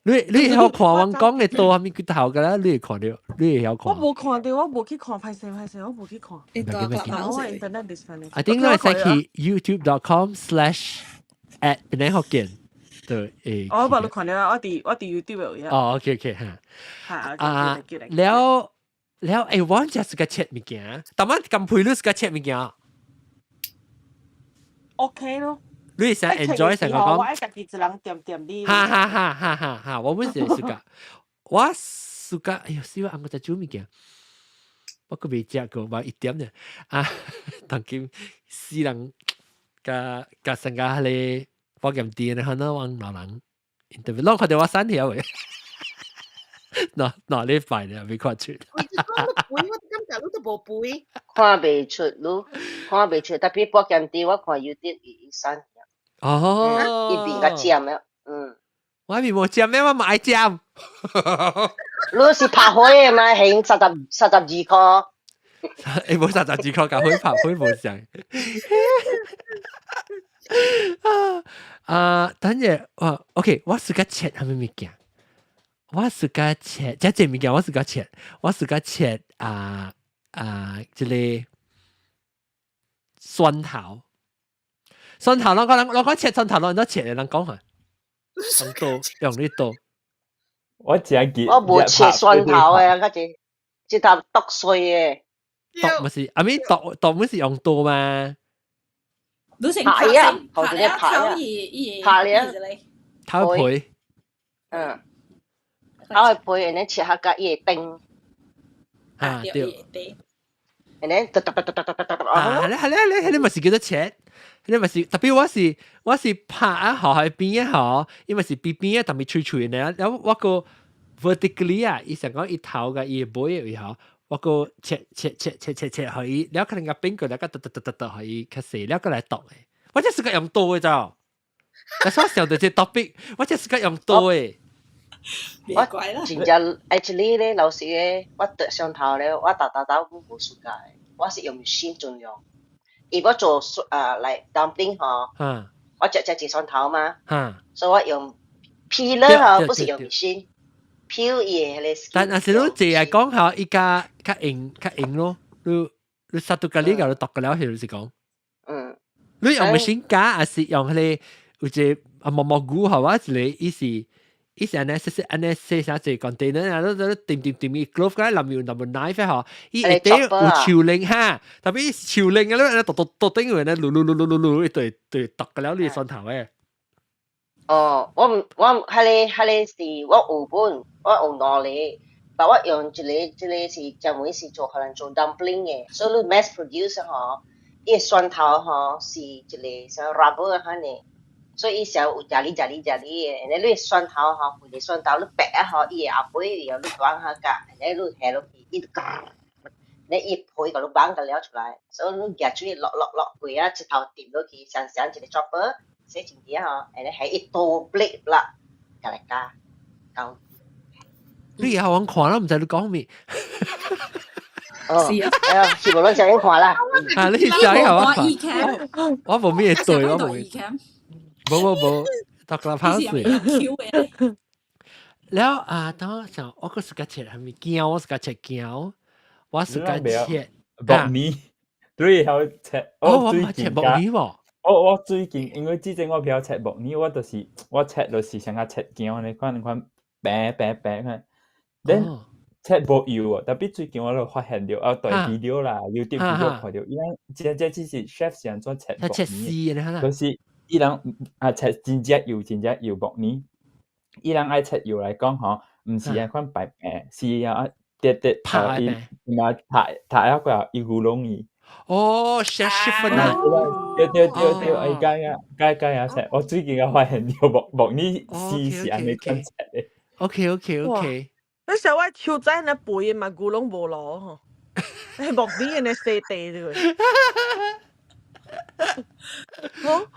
你會曉看我講嘅刀係咪骨頭㗎啦？你會看到，你會曉看。我無看到，我無去看，歹勢歹勢，我無去看。我 internet disconnect。 I think 你會使去 youtube.com/@penanghokkien 對，會。我無你看到，我佇 YouTube 有。哦，OK OK 嚇。啊，了了，欸，我真是個切物件，但係咁配你是個切物件。 OK 咯。你想 enjoy 成個講？我愛家己一人點點你。哈哈哈哈哈哈！我本是 suka，我 suka，哎喲，死我，我在煮物件，我閣未食過，無一點呢。啊，當今死人共共成個彼個保險店的，可能往老人，特別攏看著我刪掉的。哪哪禮拜呢？未看出。我講你肥，我感覺你都無肥。看袂出你，看袂出，特別保險店我看有啲伊刪。哦，伊變較尖了，嗯。我面無尖咩？我嘛愛尖。你是拍火的嘛？還32塊。欸，無32塊，共火拍火無像。啊啊！等下，我 OK，我是個切啥物物件？我是個切，這這物件我是個切，我是個切啊啊！這個蒜頭，蒜頭，我講切蒜頭，攏怎切的？人講下，用刀，用你刀。我真記，我無切蒜頭的，我這這頭剁碎的。剁毋是，阿咪剁剁毋是用刀嗎？你先拍啊，拍了，拍了，拍了，頭皮。嗯，頭皮，然後切下個伊會丁。啊對。然後剁剁剁剁剁剁剁。啊，係咧係咧係咧，彼嘛是叫做切，彼嘛是特別我是拍啊，河喺邊啊河，因為是邊邊啊，特別脆脆呢。然後我個 vertically 啊，伊想講伊頭共伊尾的位吼，我個切切切切切切，予伊，了可能共變過來，個剁剁剁剁剁，予伊較細，了閣來剁的。我這是個用刀的咋？但是我想到這 topic，我這是個用刀的。我真正 actually 咧，老實咧，我剁蒜頭咧，我逐逐逐無 suka 的，我是用心盡量。伊我做啊來 dumpling 吼，我食食一蒜頭嘛，所以我用 peeler 吼，不是用心 peel 伊的彼個 skin。但若是你坐來講吼，伊較較硬較硬咯，你殺到咖喱共你剁個了，是講。你用 machine 鉸，還是用彼個有一個啊毛毛菇吼，我一個伊是。伊是按呢細細按呢細啥一個 container 啊，你你掂掂掂伊 glove 個內面有淡薄 knife 吼，伊下底有樹靈哈，特別樹靈啊，你按呢剁剁剁頂下呢，嚕嚕嚕嚕嚕嚕，伊對對剁個了你蒜頭的。哦，我毋我彼個是我有本，我有兩個，但我用一個這個是專門是做予人做 dumpling 的，所以你 mass produce 吼，伊的蒜頭吼是一個像 rubber 款的。所以伊時有食哩食哩食哩的，然後你蒜頭吼，規個蒜頭你白啊吼，伊會後尾你斷下甲，然後你下落去，伊就你伊皮共你綁個了出來，所以你舉水落落落過啊，一頭掂落去，雙雙一個 chopper 洗清潔吼，然後下一刀 blade 啦，共來加搞。你以後我看啦，毋知你講咩。哦，是啊，是無攏上去看啦。啊，你上去我看。我無咩對，我無。無無無，讀個跑水。了啊，等我想，我閣 suka 切啥物薑，我 suka 切薑，我 suka 切木耳，對，曉切。哦，我嘛切木耳無。我最近因為之前我不曉切木耳，我就是我切就是像個切薑按呢款款白白白款，then 切無油哦，特別最近我就發現著啊，大 video 啦，YouTube video 看著，伊人這這只是 chef 是按怎切木耳，就是伊人啊切真正幼真正幼木耳，伊人愛切幼來講吼，毋是按款白白，是啊直直拍伊嘛拍拍了過後伊牛攏伊，哦，chef 啊！對對對對，哎，該啊，該該啊，我最近我發現到木木耳絲是按呢款切的。 OK。你時我手仔那肥嘛，牛攏無落吼，你木耳呢洗地對。我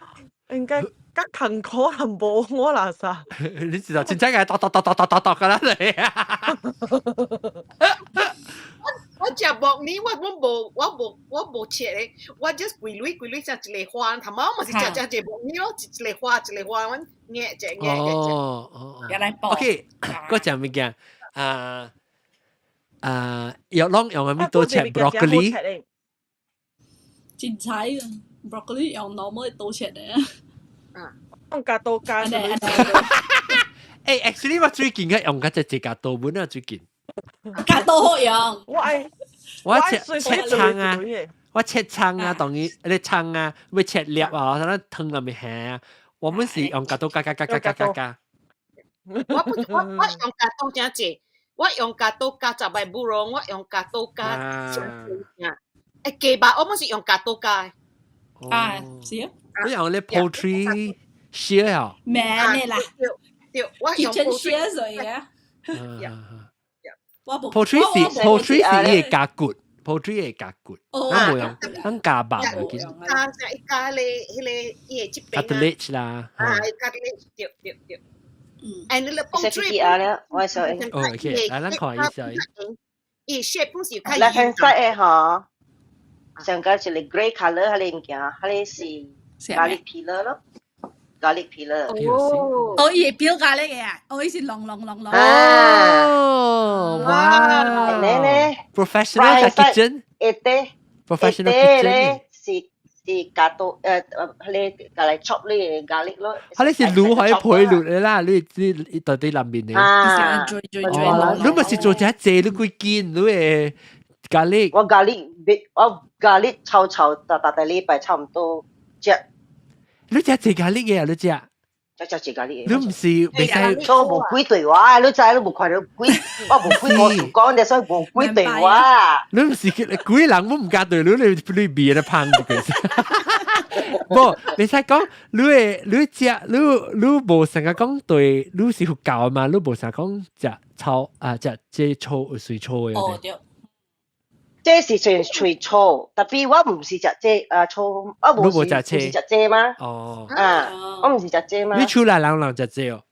應該較艱苦淡薄我啦啥？你知道真正係剁剁剁剁剁剁剁㗎啦你。我食木耳，我無切咧，我 just 規蕊規蕊食一个花，頭毛嘛是食食一個木耳咯，一個花一個花，阮捏一捏一。哦。原來 OK，我食物件啊啊，藥攏用啥物刀切 broccoli？真彩啊！broccoli 用 normal 刀切的。啊，用鉸刀鉸。誒，actually 我最近嘅用緊隻鉸刀本啊，最近。鉸刀好用。我愛。我切切葱啊，我切葱啊，當然你葱啊，要切粒啊，等湯入面下啊。我們是用鉸刀鉸鉸鉸鉸鉸鉸鉸。我不我我用鉸刀真濟，我用鉸刀鉸十擺不容，我用鉸刀鉸真濟。誒，雞肉我們是用鉸刀鉸。啊，是啊。你用咧 poultry shear 啊？咩啦？對，我用 kitchen shear 所以啊。 poultry 是 poultry 是伊會鉸骨，poultry 會鉸骨，我無用，咱鉸肉無緊。鉸一鉸咧，彼個伊會這邊啊。 cartilage 啦。啊，cartilage 對對對。嗯。誒，你咧 poultry 啊咧，我想。哦，OK，來咱看一下。伊 shape 本是較。 left hand side 的吼，上個一個 grey colour 彼個物件，彼個是 garlic peeler 咯。garlic peeler。哦，哦，伊會表 garlic 嘅啊，哦，伊是啷啷啷啷。哦，哇！咧咧，professional kitchen，一啲，professional kitchen 咧是是鉸刀彼個來 chop 呢個 garlic 咯。佢你是滷可以配滷的啦，你你到底內面的。啊，你咪是做這濟，你幾斤？你會 garlic？我 garlic 我 garlic 炒炒，逐逐個禮拜差唔多食。你食濟 garlic 嘅啊？你食？食食濟 garlic。你唔是袂使？所以無鬼對我，你知你無看到鬼，我無鬼我講的，所以無鬼對我。你唔是鬼人，我唔敢對你，你你味咧芳就其實。無，袂使講，你會你食，你你無成日講對，你是佛教嘛？你無成日講食醋啊，食這醋水醋的。哦對。這是算喙醋，特別我唔是食這啊醋，我無是唔是食這嗎？哦，啊，我唔是食這嗎？你厝內人人食這哦？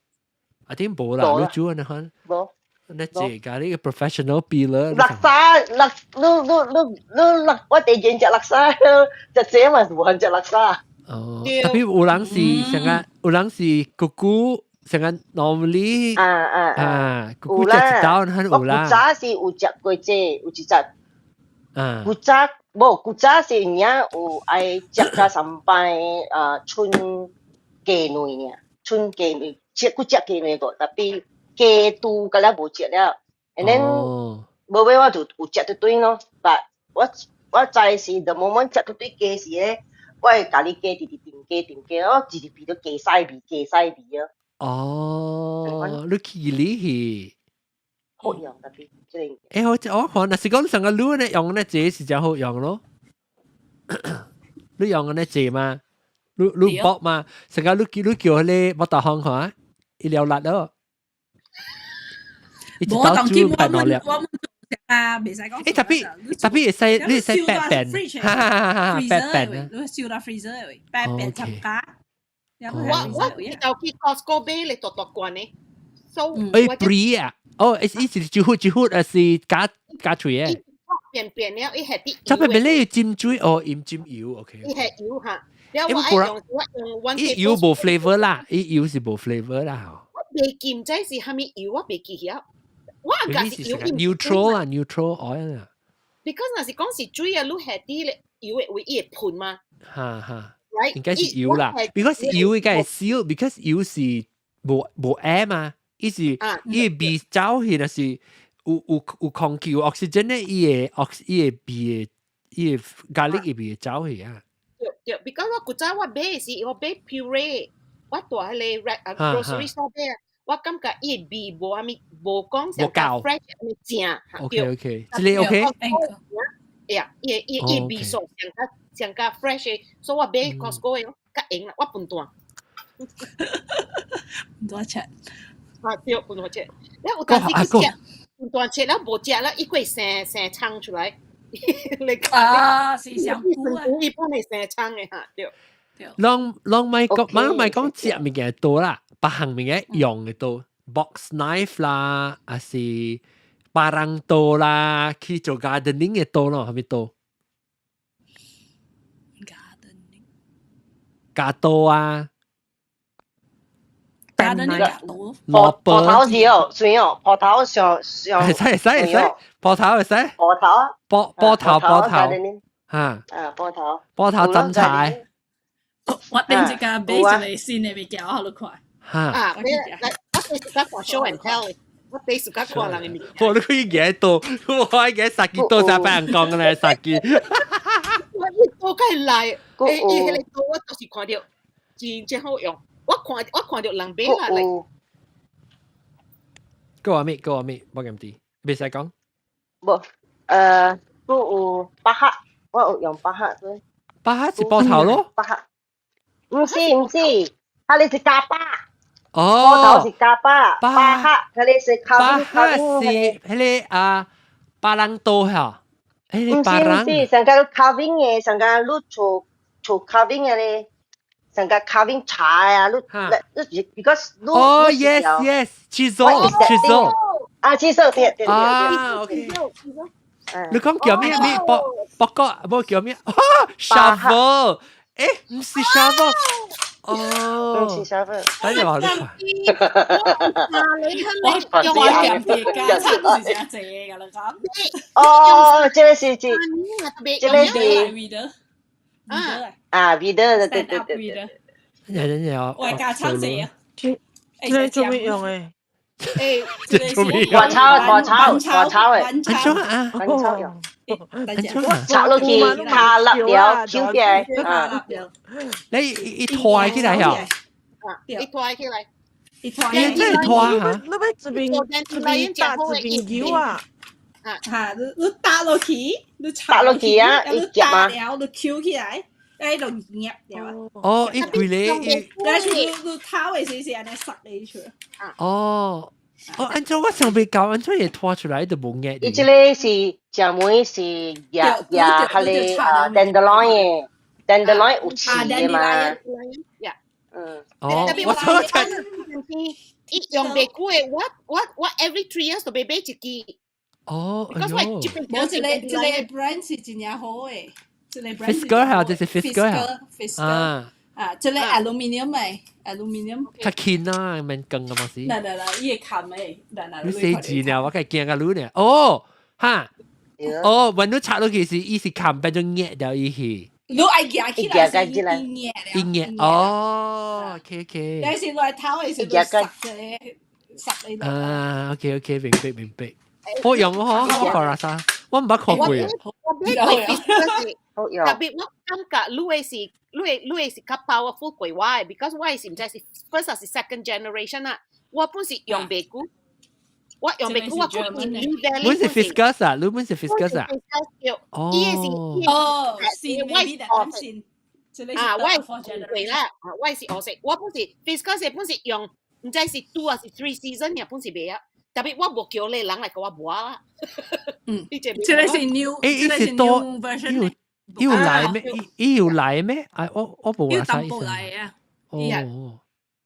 啊，點無啦？你煮按呢款？無。你這個你個 professional peeler。叻沙叻，你你你你叻，我第二食叻沙，食這嘛是無限食叻沙。哦，特別有人是成日，有人是姑姑，成日 normally 啊啊啊，姑姑食一道，很有啦。我古早是有食過這，有一隻。啊！古早無古早是有影有愛食較三擺啊，春雞卵爾，春雞卵食古食雞卵個，特別雞肚敢若無食了，and then 無尾我就有食一頓咯，but 我我知是 the moment 食一頓雞時咧，我會共你雞直直定雞定雞，我直直變做雞屎味雞屎味啊！哦，你去你去。好用特別，這個。欸，我我看，若是講上個滷呢，用呢這是真好用咯。你用呢這嗎？你你剝嘛？成個你叫你叫彼個木大行看，伊了辣咯。伊一刀煮百兩粒。我們啊，袂使講。欸，特別特別會使你會使白變，哈哈哈哈，白變啊。你燒到 freezer 的，白變參加。我我就去 Costco 買咧大大罐的。欸，free 啊！哦，伊是一忽一忽，還是加加喙的？變變了，伊係啲。特別你浸水哦，淹浸油，OK。伊係油哈，了我愛用我用 one。伊油無 flavor 啦，伊油是無 flavor 啦。我袂記毋知是啥物油，我袂記曉。我應該是油 neutral 啊，neutral oil 啊。 Because 若是講是水啊，你係啲咧油會為伊會噴嗎？哈哈，應該是油啦。Because 油應該係燒，because 油是無無 air 嘛。伊是伊會味走去，若是有有有空氣有 oxygen 咧，伊會 ox 伊會味伊會 garlic 會味走去啊。對對，because 我古早我買是我買 puree，我蹛彼個 grocery store 買，我感覺伊的味無啥物，無講上夠 fresh 啥物正。 OK OK，這個 OK。呀，伊個味素上較上較 fresh 的，所以我買 Costco 的較閒啦，我分段。分段切。啊對，分段切。了有當時去食，分段切了無食了，伊會生生蔥出來。你啊，是上久啊！一般係生蔥的哈，對。攏攏莫講，攏莫講食物件多啦，別項物件用的多，box knife 啦，還是 parang 刀啦，去做 gardening 的刀咯，係咪刀？ gardening 鉸刀啊， gardening 鉸刀。蘿蒲頭是哦，算哦，蒲頭上上。會使會使會使，蒲頭會使。蒲頭。波波頭波頭。嚇。啊，波頭。波頭斟茶。我頂一個買一個新的物件，我好看。嚇！啊，我第時間看 show and tell，我第時間看人的物件。我都可以舉刀，我愛舉殺雞刀才俾人講嘅咧，殺雞。我伊刀較來，欸，伊彼個刀我就是看著真正好用。我看著人買啦，來。閣話咩？閣話咩？冇咁啲，袂使講。無，閣有巴克，我有用巴克對。巴克是波頭咯。巴克。毋是毋是，彼个是鉸把。哦。波頭是鉸把，巴克，彼个是巴克是彼个啊，parang 刀嚇。毋是毋是，上個 carving 的，上個你做做 carving 的咧，上個 carving 柴啊，你你 because 你哦，yes yes，chisel chisel 啊，chisel 對對對。啊，OK。你講叫咩咩？博博哥，無叫咩？shovel。誒，毋是 shovel，哦，毋是 shovel，等陣話你看。我用我夾啲加餐是真濟㗎啦，講。哦，這個是這，這個是。啊，weeder，對對對對。有有我加餐濟啊。這個做咩用的？誒，這做咩用？割草，割草，割草的。安怎啊？割草用。插落去，卡立了，翹起來，啊！你一拖起來呀？一拖起來，一拖，你真係拖嚇？你欲這邊這邊打這邊扭啊？嚇！你打落去，你打落去啊！你打了，你翹起來，哎，就夾掉啊！哦，伊規个，但是你你頭的時是按呢塞你出。哦。哦，按怎我想袂到，按怎會拖出來就無夾。伊這個是食糜是夾夾彼個啊，dandelion 的，dandelion 有刺的嘛？嗯。哦，我我伊用袂久的，我 every 3 years 就欲買一支。哦，哎喲。無這个這个 brand 是真正好的，這个 brand。 Fisker 嚇，這是 Fisker 嚇。Fisker。啊。啊，這个 aluminium 的，aluminium。較輕啊，免扛啊嘛是。來來來，伊會冚的，來來。你細字呢？我該驚甲你呢。哦，哈。哦，阮你插落去是，伊是冚變做壓掉伊去。你愛夾起來是伊壓伊壓哦，OK OK。但是來頭的時陣塞的，塞的。啊，OK OK，明白明白。好用嗬，我看啦啥，我毋捌看過。我買過特別我感覺你的是較 powerful 過我的，because 我的是毋知是 first 還是 second generation 啊。我本是用袂久，我用袂久，我講本是 Fiskars 啊，你本是 Fiskars 啊？哦，伊的是哦，是我是啊，我是對啦，啊，我是學識，我本是 Fiskars 本是用，毋知是 two 還是 three season 也本是袂啊。特別我無叫你人來共我磨啦。嗯，這個是 new，欸，這個是 new version。伊有來咩？伊有來咩？啊，我無話啥意思。來啊。哦。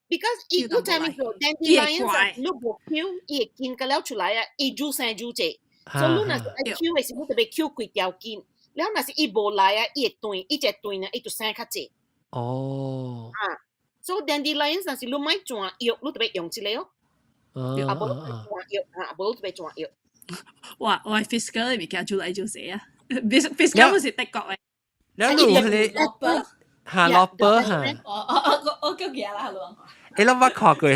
Because 伊你知影做 dandelion，你無搝，伊會筋個了出來啊，伊愈生愈濟。所以你若是愛搝的時，你特別搝幾條筋。了若是伊無來啊，伊會斷，伊一斷啊，伊就生較濟。哦。啊，所以 dandelion 若是你欲轉藥，你特別用這個哦。啊，無轉藥啊，無特別轉藥。哇，我 Fisker 的物件愈來愈濟啊！Fisker 不是德國的。了你有彼個哈蘿蔔哈。我我叫佢啦，哈。欸，咱捌看過彼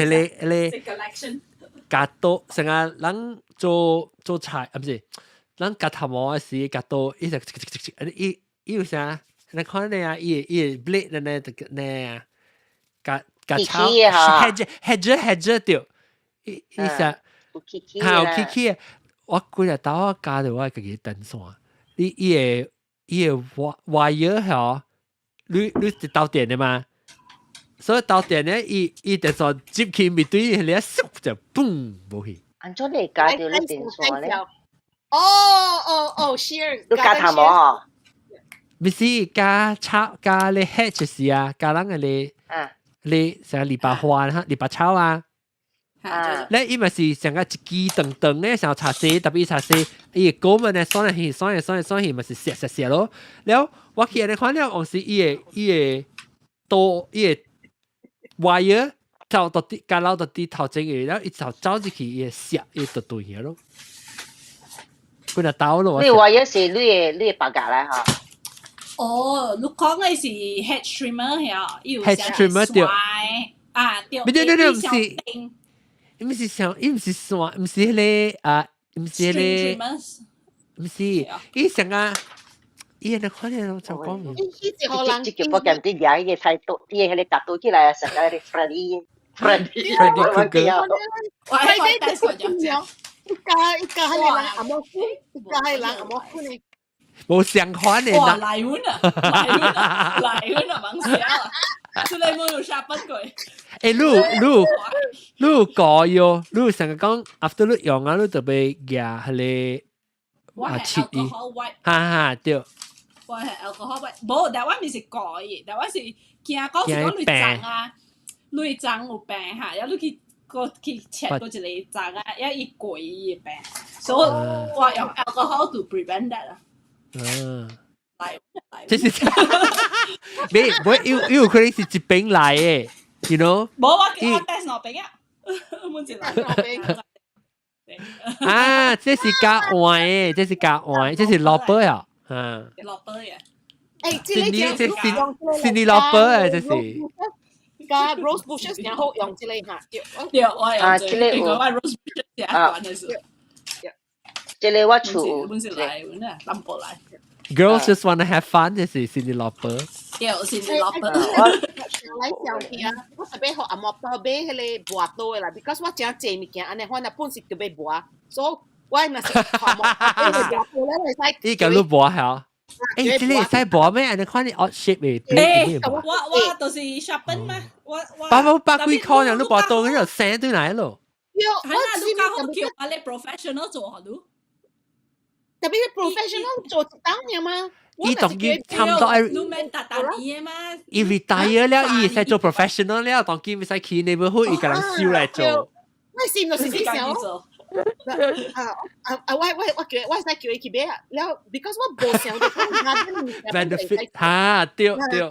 個鉸刀，成日人做做菜啊，毋是，咱割頭毛的時鉸刀，伊就伊伊有啥？你看呢啊，伊會 blade 呢，呢啊，割割草，hedge hedge hedge 著，伊伊啥？哈有起起的，我規日兜我教著我家己登山，你伊個 wire 嗬，你是導電的嘛？所以導電咧，伊電線接去面對，你一縮就嘣無去。按怎你加著你電線咧？哦哦哦，shears，你加頭毛？毋是加草加你 hedge 就是啊，加人個你，你成個籬笆花哈，籬笆草啊。咧伊嘛是成個一支長長嘅，像茶絲，特別茶絲，伊個果們咧，選來去，選來選來選去，嘛是瀉瀉瀉咯。了我去按呢看了，往時伊個刀，伊個 wire 走到啲，加落到啲頭前嘅，了伊就走入去，伊會瀉，伊就斷去咯。幾若刀咯。你 wire 是你的白夾來吼？哦，你講嘅是 hedge trimmer 係啊？hedge trimmer 對。啊對。唔對對對，毋是。伊毋是像，伊毋是線，毋是彼個啊，毋是彼個，毋是，伊像啊，伊那看咧就講。這這叫我感覺舉伊個菜刀，伊個彼個夾刀起來，成個彼個 Freddy，Freddy， Freddy Krueger。我係帶手一家一家係人阿摩夫，一家係人阿摩夫呢。無相款的。哇，來運啊，來運啊，來運啊，忙死啊！出來冇有下崩過。欸，你改喲，你成日講 after 你用啊，你特別舉彼個啊切伊，哈哈對。我係 alcohol wipe，無，但我毋是改，但我是驚講是講你髒啊，你髒有病哈，然後你去個去切過一個髒啊，一伊過伊個病，所以我用 alcohol to prevent that 啊。嗯，這是，沒，沒有可能是一邊來的，you know？無，我叫我帶兩邊啊，阮一兩邊。啊，這是加換的，這是加換，這是 lopper 啊，啊。 lopper 嘅。欸，這個這是新 lopper 啊，這是。加 rose bushes 然後用這個哈，對，我用這個，我 rose bushes 也關的是。這個我厝，阮是來，阮啊，南部來。 Girls just wanna have fun，這是 Cyndi Lauper。對，Cyndi Lauper。我來想起啊，我特別予阿嬷婆買彼個磨刀的啦，because 我誠濟物件，按呢款啊本是著欲磨，所以我若是阿嬷買磨刀咧，會使。伊共你磨下。欸，這個會使磨咩？按呢款你 odd shape 的。欸，我就是 sharpen 嘛，我。百百幾箍爾，你磨刀，你就生對來咯。對，我你較好叫我咧 professional 做好你。特別是 professional 做一檔爾嘛。伊當今差不多愛，你免達達年的嘛。伊 retire 了，伊會使做 professional 了，當今會使去 neighborhood，伊共人收來做。我是就是這想。啊啊啊！我會使叫伊去買啊，了，because 我無想著講 benefit 哈，對對對對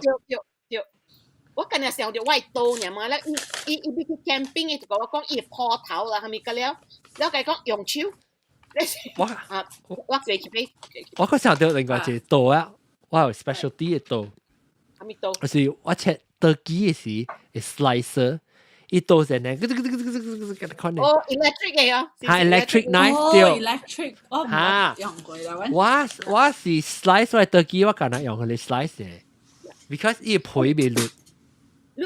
對。我今日想著我的刀爾嘛，了伊欲去 camping，伊就共我講伊會破頭啦，啥物個了，了共伊講用手。我啊，我叫伊去買。我閣想著另外一個刀啊，我有 specialty 的刀。啥物刀？就是我切 turkey 的時，會 slicer，伊刀是呢，個款的。哦，electric 的哦。哈，electric knife 對。 electric，我哈，用過啦。我是 slice 我 turkey，我敢若用彼個 slice 的，because 伊皮袂甩。你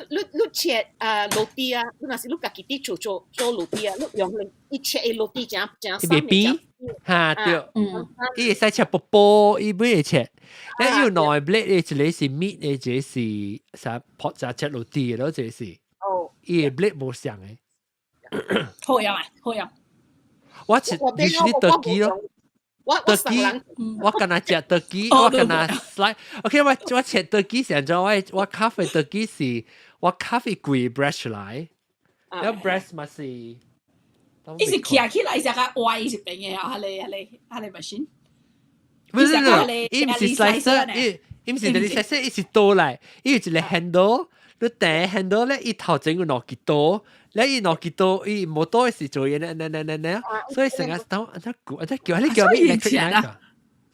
切啊 roti 啊，你若是你家己佇厝做做 roti 啊，你用伊切的 roti 誠誠伊袂扁，哈對，伊會使切薄薄，伊袂會切。咱有兩個 blade，一個是 meat 的，一個是啥破啥切 roti 的咯，這個是。哦。伊個 blade 無相的。好用啊，好用。我切 usually turkey 咯。turkey，我敢若食 turkey，我敢若 slice。OK，我切 turkey 是按怎？我咖啡 turkey 是我咖啡規 breast 出來，了 breast 嘛是。伊是徛起來是較歪是平的啊，彼個 machine。不是不是，伊毋是 slicer，伊毋是就是 slicer，伊是刀來，伊有一個 handle，你掟 handle 咧，伊頭前有兩支刀，咧伊兩支刀，伊無刀是做嘢咧，咧咧咧咧，所以成日當按怎叫按怎叫，你叫咩 electric knife 啊？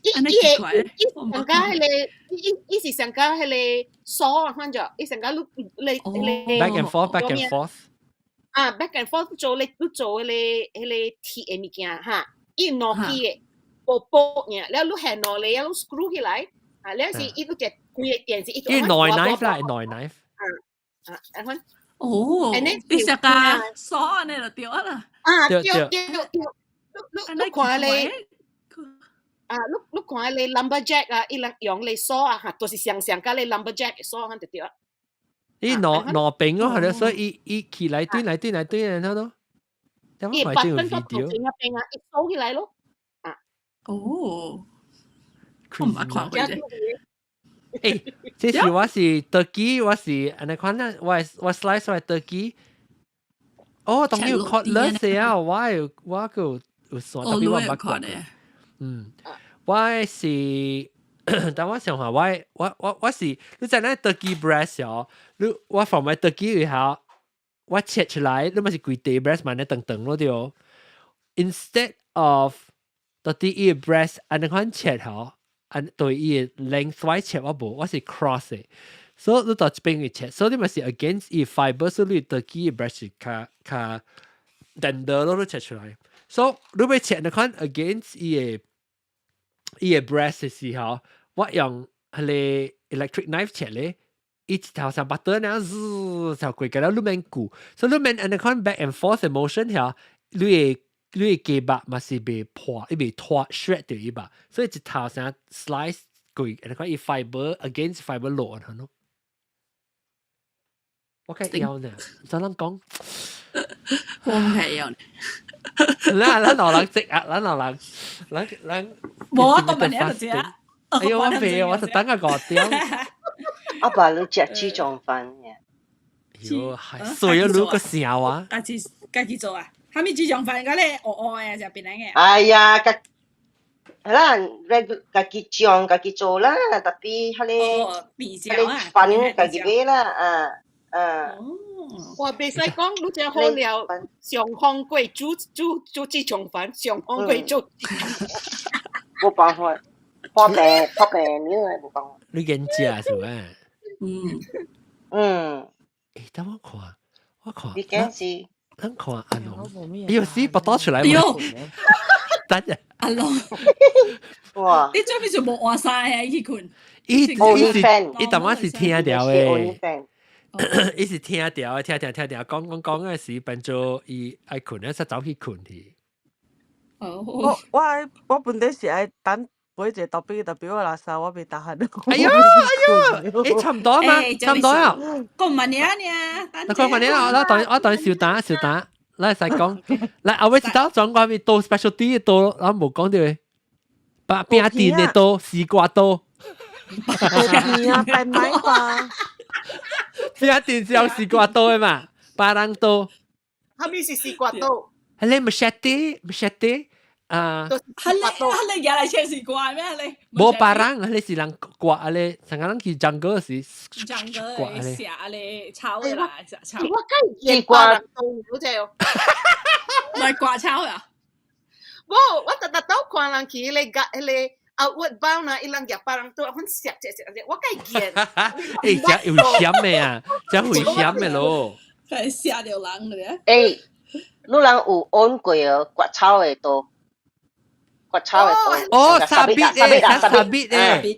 伊伊個伊上加彼個伊是上加彼個鎖啊，反正伊上加你你你 back and forth，back and forth。啊，back and forth 做你你做彼個鐵的物件哈，伊兩支的。薄薄爾，了你下落嚟，了 screw 起來，啊，了是伊個隻規個電視，伊內 knife 啦，內 knife。啊啊，按款。哦，你食個鎖按呢就對啦。啊，對對對，你你看咧，啊，你看你 lumberjack 啊，伊人用你鎖啊，嚇，都是上上佮你 lumberjack 鎖肯就對。伊兩兩邊咯，係咯，所以伊伊起來對來對來對來，睇到。伊把分咗頭前一邊啊，一掃起來咯。啊。哦。我唔捌看過啫。誒，這是我是 turkey，我是按呢款咧，我 slice 我 turkey。哦，當然有 cordless 啊，我有我個有線，特別我唔捌看。嗯，我是，但我想話我我是，你知影 turkey breast 哦，你我放埋 turkey 以後，我切出來，你咪是規塊 breast 嘛，你長長咯對。Instead of 到底伊個 breast 按呢款切吼，按對伊個 lengthwise 切我無，我是 cross 的。所以你到這邊去切，所以你咪是 against 伊 fiber，所以你 turkey breast 是較較 tender 咯，你切出來。所以你欲切呢款 against 伊個 breast 的時候，我用彼个 electric knife 切咧，伊一頭上把刀呢，滋就過個了，你免顧，所以你免按呢款 back and forth 的 motion 遐，你的雞肉嘛是袂破，伊袂脫 shred 掉伊吧，所以一頭上 slice 過，按呢款伊 fiber against fiber 落去咯。我較曉呢，怎人講？我唔係曉。咱咱老人識啊，咱老人，咱咱。無啊，都問你一個字啊。哎呦，我未，我就等個五點。阿爸，你食豬腸飯嘅？喲，係，所以你個笑啊？家己家己做啊？啥物豬腸飯？嗰個烏烏的，食檳榔的。哎呀，家係啦，regular 家己醬家己做啦，tapi 彼个彼个飯家己買啦，啊啊。我袂使講，你這好料，上風過煮煮煮豬腸飯，上風過煮。冇辦法，破病破病了冇辦法。你緊食是咪？嗯嗯。誒，等我看，我看。你驚是？咱看阿龍，哎呦，死拔刀出來。哎呦，等陣。阿龍。哇！你做咩就無換衫啊？去睏。伊伊是伊淡仔是聽著的。伊是聽著，聽聽聽聽，講講講嗰時變做伊愛睏咧，才走去睏去。哦，我本底是愛等買一個 topic，tapi 我垃圾我袂得閒。哎呦哎呦，欸，差唔多嘛，差唔多啊。講慢啲啊，你。講慢啲啊，我當我當小打小打，來使講，來後尾一道轉關咪刀 specialty 刀，我無講到嘅，把餅店的刀，西瓜刀。片啊，白買吧。餅店是用西瓜刀的嘛，巴人刀。啥物是西瓜刀？係你 machete machete 啊，係你係你舉來切西瓜咩？你無巴人，你是人割啊咧，成個人去 jungle 時割啊咧，寫咧炒的啦，炒。我梗係瓜刀嗰隻哦，唔係割草啊？無，我特特都看人去彼個彼个 Outward Bound 啊，伊人舉巴人刀，阮食食食食，我梗係見。欸，這有險的啊，這危險的咯。係嚇到人嘅。欸，你人有按過哦，割草的刀，割草的刀。哦，sabit 的，sabit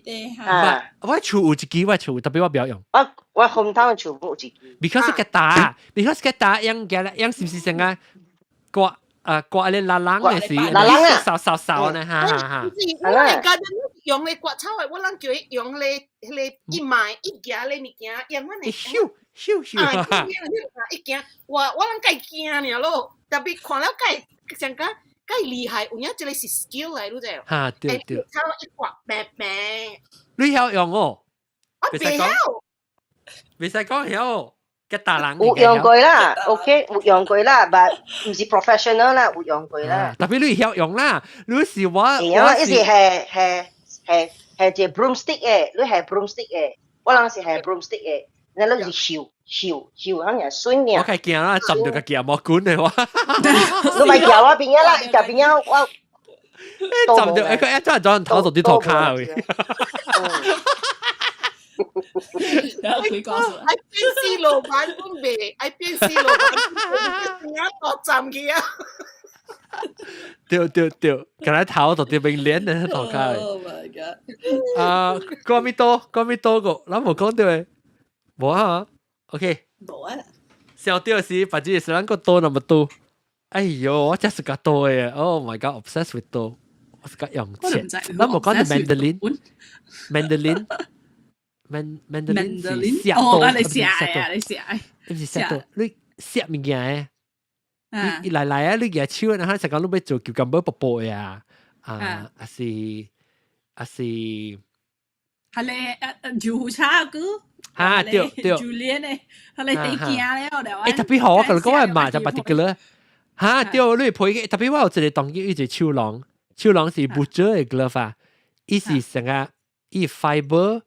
的。啊，我厝有一支，我厝 tapi 我不要用。我我紅頭厝有一支。 Because 個打，because 個打用嘅用是唔是成個割啊割咧拉人的時，拉人啊，掃掃掃呢，哈哈哈。我哋家用咧割草的，我人叫伊用咧彼个一買一夾咧物件，用阮的。咻咻咻！啊，一驚，我我人家驚爾咯，tapi 看了介上較介厲害，有影這个是 skill 來，你知無？哈，對對。草一割，白白。你曉用哦？我袂曉。袂使講曉，個大人。有用過啦，OK，有用過啦，但毋是 professional 啦，有用過啦。 tapi 你曉用啦，你是我。會曉，伊是係係係係一個 broomstick 的，你係 broomstick 的，我人是係 broomstick 的，那你是嗅嗅嗅，可能水爾。我較驚啦，浸到個夾毛管的話。你咪夾我邊仔啦，伊夾邊仔我。浸到一個一真係裝頭做啲頭卡喂。愛變死老闆本袂，愛變死老闆，點多浸去啊？對對對，剛才頭就啲變臉的頭卡。 Oh my god！啊，講咪多，講咪多個，咱無講到的，無啊，OK。無啊。小掉是，反正是咱個刀那麼多。哎呦，我真是個刀的，Oh my god，obsessed with 刀。我是講用切。咱無講到 mandolin，mandolin，mandolin 是削刀，哦，你削啊，你削，你是削刀，你削物件的。你來來啊，你舉手，然後成講你欲做 cucumber 薄薄的啊，啊，還是還是，係你油叉個。哈，對對。 Julian 的，係你地鏡咧，我哋。欸，特別好，我共你講，我嘛就 particular。哈，對，你配嘅，特別我有一個當機，伊一個手籠，手籠是 butcher 的 glove 啊，伊是成個伊 fiber，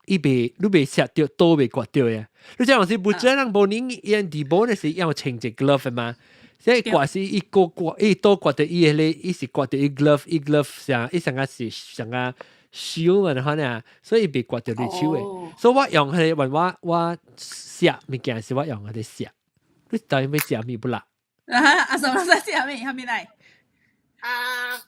伊袂你袂削著，刀袂割著的。你這樣是 butcher 人無能伊 debone 的是要穿一 glove 的嘛？所以割是伊個割，伊刀割著伊個，伊是割著伊 glove，伊 glove 上伊成個是成個燒啊，可能，所以袂割著你手的。所以我用彼個，我我削物件是我用彼個削。你到底欲食物不啦？啊，阿嫂，你食咩？啥物來？啊，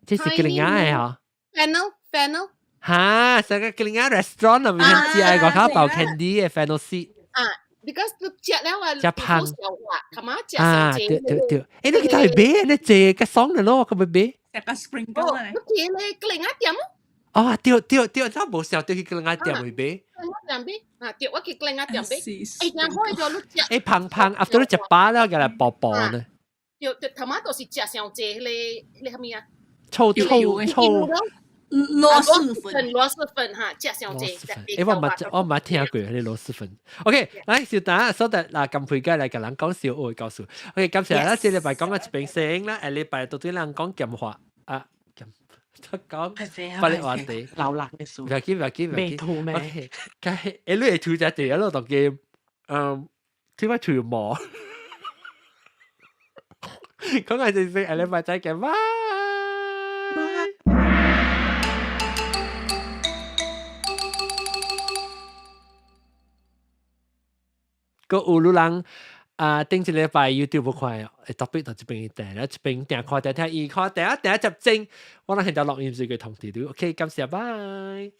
這是吉林亞的嗬。 Fennel fennel。哈，成個吉林亞 restaurant 入面食外口包 candy 的 fennel seed。啊，because 你食了啊，食芳。琴晚食啊，對對對，欸，你去倒去買？你坐較爽的咯，佮欲買？食個 sprinkle 哦，你去咧吉林亞店哦。哦，對對對，真無想著去吉林亞店去買。吉林亞店買，啊對，我去吉林亞店買。欸，然後就你食。欸，芳芳，after 你食飽了，共來薄薄呢。對對，頭仔就是食上濟彼個彼個啥物啊？臭臭臭。螺螄粉，螺螄粉哈，食上濟。欸，我毋我毋聽過彼個螺螄粉。OK，來小達，所得嗱咁配街來共人講笑話告訴。OK，感謝啦，這禮拜講一邊聲啦，下禮拜到對人講鹹話啊，鹹，講別個話題。流浪的事。不要緊，不要緊，不要緊。未吐咩？OK，欸，你會吐只地，我當嘅，嗯，聽我吐毛。講下正先，下禮拜再見，拜。閣有女人啊，頂一禮拜 YouTube 無看，會特別到這邊訂，了這邊訂看訂聽，伊看訂啊訂接精，我人現在錄音是個通知你，OK，感謝，拜。